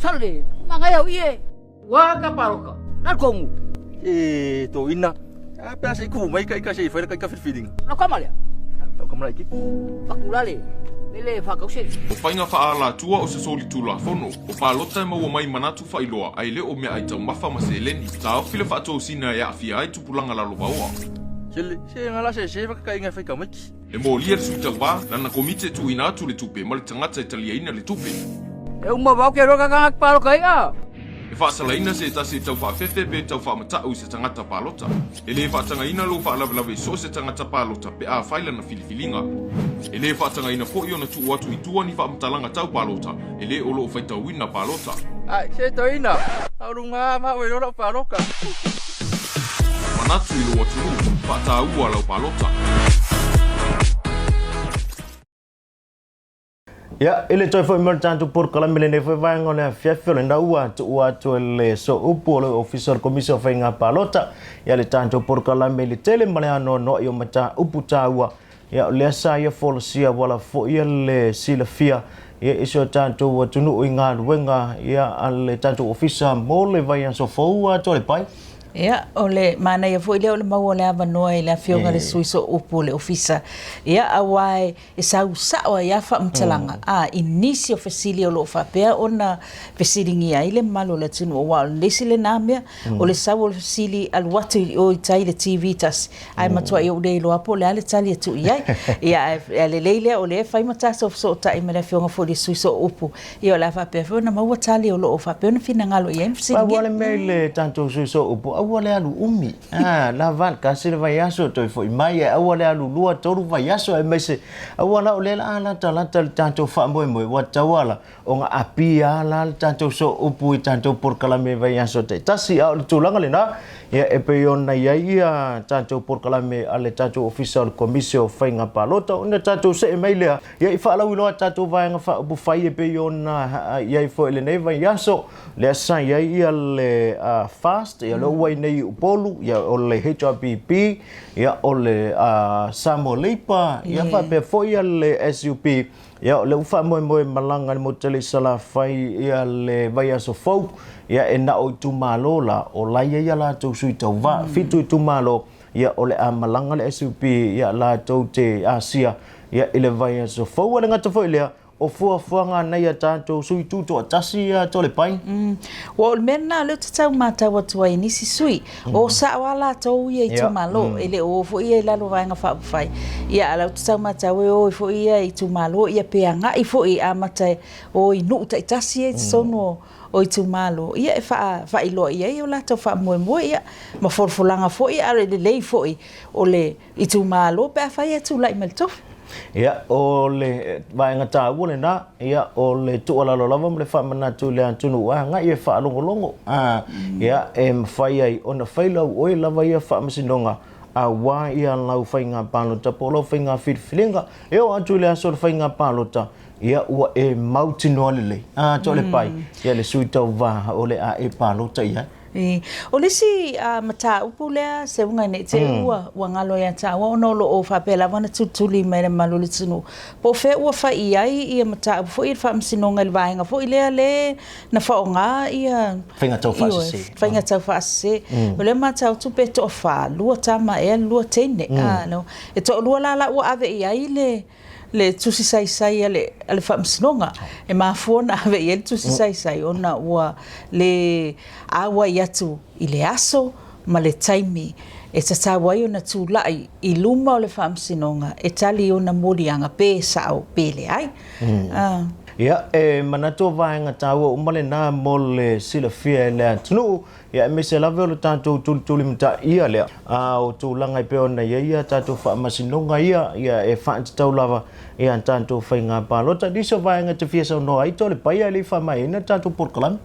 Sale, mangai au ie. Wa ka paroka. Na kongu. E to ina. A pe asa iku mai ka ika se fai ka ika filfilinga. Na kama lea. Tau kama iki. Fakulale. Lele fakause. O faiga faaalatua o se solitulafono, o palota e maua mai manatu faailoa ae le o meaai taumafa ma seleni. Taofi le faatosina e aafia ai tupulaga lalovaoa. Sele, se ngala se se faka inga fai kamaiki. E molia le sui tauva, lana komiti e tuuina atu le tupe ma le tagata e taliaina le tupe. E uma vau ke roka kanga paloka ia. E faasalaina se tasi e tau faafefe pe tau faamata'u i se tagata palota. E lē faatagaina lou faalavelave i so o se tagata palota pe a fai lana filifiliga. E lē faatagaina fo'i ona tuu atu i tua ni faamatalaga tau palota e lē o loo faitauina palota. Ai, se toina. Au lunga ma we lau paloka. Manatu i lou atunuu, faataua lau palota. Ia, i le toe foi mai o le tatou polokalame lenei foi vaega o le afiafi o lena ua tuua atu e le Sooupu o le Ofisa o le Komisi o Faiga Palota ia le tatou polokalame i le tele ma le anoanoai o mataupu taua. Ia, o lea sa ia folasia ua lava foi ia le silafia ia i si o tatou atunuu i galuega ia a le tatou ofisa mo le vaiaso fou atoa le pai. Ia, o le manaia foi lea o le maua o le avanoa i le Afioga i le Sui Sooupu o le Ofisa, ia, aua e E sau sao ai lava faamatalaga a i nisi o fesili o lo o faapea ona fesiligia ai le mamalu o le atunuu aua o le isi lena mea, o le sau o le fesili alu atu i o i tai i le TV tasi ae matuai ou le iloa po o le a le tali e tuu i ai. Ia ae lelei lea o lea e fai ma tatou fesootai ma le Afioga foi i le Sui Sooupu, ia o le a faapea foi ona maua tali o lo o faapea ona finagalo i ai ma fesiligia. Pau lava le mea i le tatou Sui Sooupu, aua le alu umi, a, lava le tasi le vaiaso toe foi mai, ae aua le alu lua tolu vaiaso, aemaise aua la o lea la a latalata le tatou faamoemoe, ua tatau lava la ona apia la le tatou sooupu i tatou polokalame i vaiaso taitasi. A o le tulaga lena, ia, e pei ona i ai ia tatou polokalame a le tatou Ofisa o le Komisi o Faiga Palota, ona tatou see mai lea, ia, i faalauiloa a tatou vaega faaupufai e pei ona i ai foi i lenei vaiaso, lea sa i ai ia le FAST, ia lea ua i nei i Upolu, ia o le HRPP, ia o le Samoa Labour, ia faapea foi ia le SUP. Ia, o lea ua faamoemoe malaga i le motu tele i Salafai ia le vaiaso fou, ia e na o itumalo la, o la e i ai a latou sui tauva, 7 itumalo, ia o le a malaga le SUP ia latou te asia ia i le vaiaso fou. E le gata foi i lea, o fuafuaga nei a tatou sui tutoatasi ia Toalepai. Ua o le mea lena o lea ou te tau matau atu ai i nisi sui, o sao lava latou ia itumalo, e le o o foi ia i lalo o Vaega Faaupufai, ia a o lea ou te tau matau e o ai foi ia i itumalo, ia pe agai foi e amata e o i nuu taitasi ia i totonu o itumalo, ia e faailoa i ai o latou faamoemoe, ia ma folafolaga foi, a o le lelei foi o le itumalo pe afai e tulai mai le tofi. Ia, o le vaega taua lena, ia, o le tuualalo lava ma le faamanatu i le atunuu, agai e faalogologo, a, ia, e mafai ai ona fai lau oe lava ia faamasinoga aua ia lau faiga palota po o lau faiga filifiliga. E oo atu i le aso o le faiga palota, ia, ua e mautinoa lelei, a, Toalepai, ia le sui tauva o le a e palota i ai. O le isi mataupu lea Seuga ne i te i ua galo ia tāua ona o lo o faapea lava ona tulituli mai le mamalu o le atunuu, po o fea ua fai i ai ia mataupu foi i le Faamasinoga i le vaega foi lea le na faaaoga ia Faiga taufaasese. Faiga taufaasese. O lea e matau atu pe toafa, lua tama ea lua teine. E toalua la la ua ave i ai le le tusi saisai a le, a le Faamasinoga. E mafua ona ave i ai le tusi saisai ona ua le auai atu i le aso ma le taimi e tatau ai ona tulai i luma o le Faamasinoga e tali i ona moliaga pe sao pe leai. Ia, e manatu o vaega taua uma lena mo le silafia e le atunuu. Ia aemaise lava o le tatou tulitulimataia lea, a o tulaga e pei ona i ai a tatou faamasinoga ia, ia e faatatau lava i a tatou faiga palota. Nisi o vaega e te fia saunoa ai, Toalepai, ae le i faamaeaina le tatou polokalame.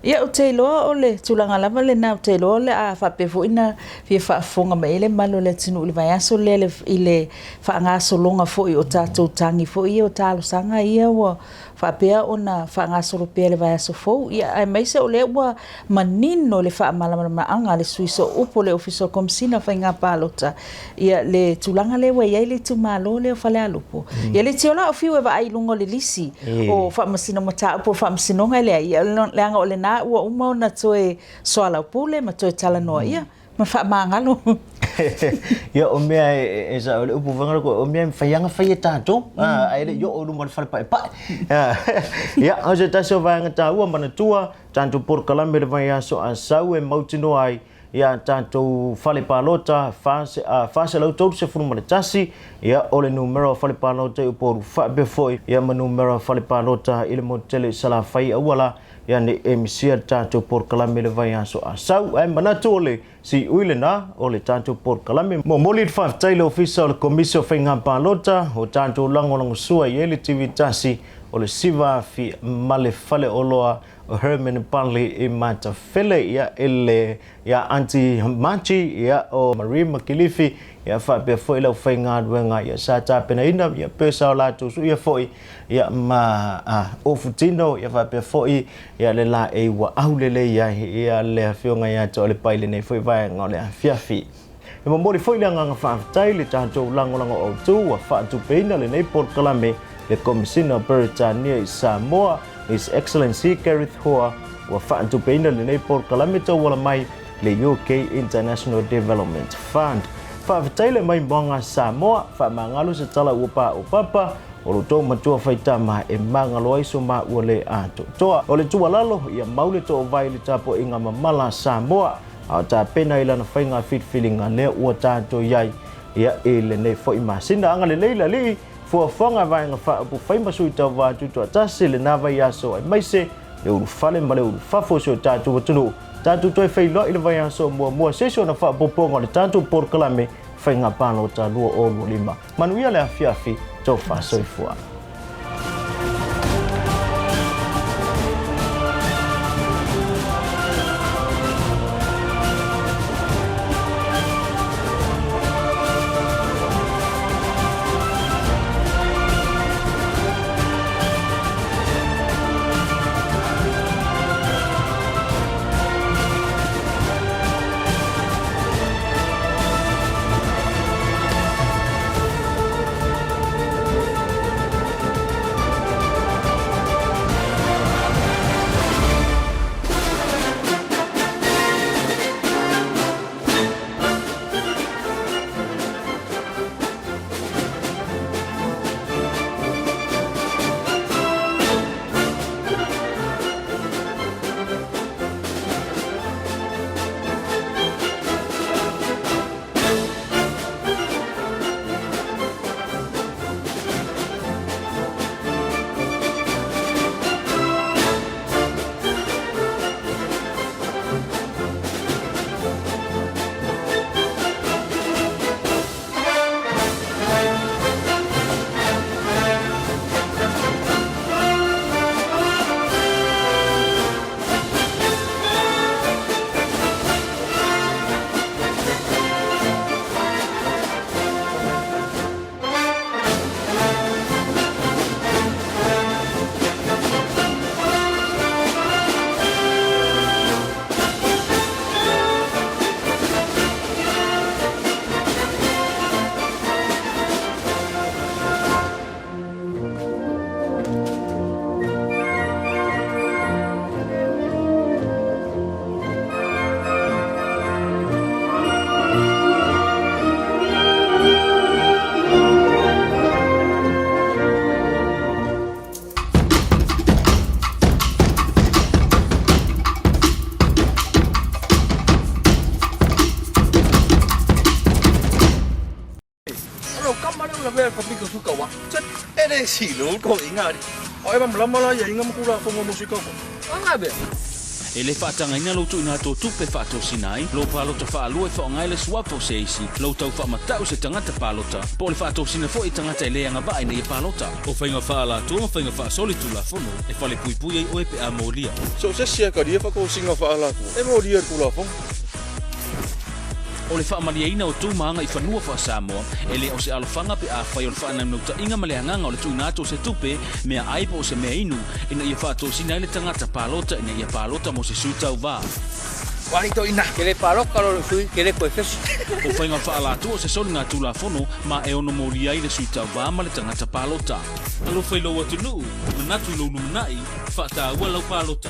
Ia, ou te iloa o le tulaga lava lena, ou te iloa o le a faapea foi ona fia faafofoga mai ai le mamalu o le atunuu i le vaiaso lea i le faagasologa foi o tatou tagi foi ia o talosaga ia ua faapea ona faagasolo pea i le vaiaso fou, ia, aemaise o lea ua manino le faamalamalamaga a le sui sooupu o le Ofisa o Komesina o Faiga Palota, ia, le tulaga lea ua i ai le itumalo lea o Falealupo. Ia, le tiola o fiu e vaai i luga o le lisi o faamasino mataupu o faamasinoga e leai, ia, leaga o lena ua uma ona toe soalaupule ma toe talanoa, ia, Ma faamagalo. Ia, o mea e sao le upu foi o mea e mafai lava ona fai e tatou, ae le i oo i luma o le fale paepae. Ia, o se tasi o vaega taua, manatua, tatou polokalame i le vaiaso a sau e mautinoa ai ia tatou fale palota 431, ia, o le numera o fale palota i Upolu faapea foi ia ma numera o fale palota i le motu tele i Salafai auala Ia ne i e misia le tatou polokalame i le vaiaso a sau, ae manatu o le siui lena o le tatou polokalame. Momoli le faafetai i le Ofisa o le Komisi o Faiga Palota o tatou lagolagosua i ai le TV tasi o le Siva Afi ma le Faleoloa o Herman Pali i Matafele, ia i le ia Aunty Machi, ia o Marie Makilifi, ia faapea foi le aufaigaluega ia sa tapenaina ia pesa o latou suia foi ia ma ofutino, ia faapea foi ia le laei ua aulelei ai ia le afioga ia Toalepai i lenei foi vaega o le afiafi. E momoli foi le agaga faafetai i le tatou lagolago autu ua faatupeina lenei polokalame le Komesina o Peretania i Samoa, His Excellency Gareth Hoare, ua faatupeina lenei polokalame tauala mai le UK International Development Fund. Faafetai le maimoaga Samoa, faamagalo se tala ua paopapa, o lo outou matua faitama e magalo ai so maua le atoatoa. O le tuualalo, ia mau le toovai i le tapuaiga mamala a Samoa, a o tapena i lana faiga filifiliga lea ua tatou i ai ia i lenei foi masina. Agalelei le Alii, fuafuaga vaega faaupufai ma sui tauva tutoatasi lena vaiaso aemaise le ulufale ma le ulufafo o si o tatou atunuu. Tatou toe feiloai i le vaiaso muamua se isi ona faaopoopoga o le tatou polokalame Faiga Palota 2025. Manuia le afiafi, tofa soifua. E le silo ko inga ri. O e malama la ia inga makula fongo musika fo. E lē faatagaina lou tuuina atu o tupe faatosina ai lou palota faalua e faaaoga ai le suafa o se isi, lou tau faamata'u se tagata palota, po o le faatosina foi i tagata e lē agavaa ina ia palota. O faiga faaalatua ma faiga faasoli tulafono e falepuipui ai oe pe a molia. So se sia ka ria whakausinga whaalatua. E mo ria tulafono. O le faamalieina o tu ma agaifanua faa-Samoa, e lē o se alofaga pe afai o le faanaunautai ma le agaga o le tuuina atu o se tupe, meaai po o se mea inu, ina ia faatosina ai le tagata palota ina ia palota mo se sui tauvā. Ke le paloka lo sui ke le koe fesi. O faiga faaalatua o se soliga tulafono ma e ono molia ai le sui tauvā ma le tagata palota. Alofa i lou atunuu, manatu i lou lumanai, faataua lau palota.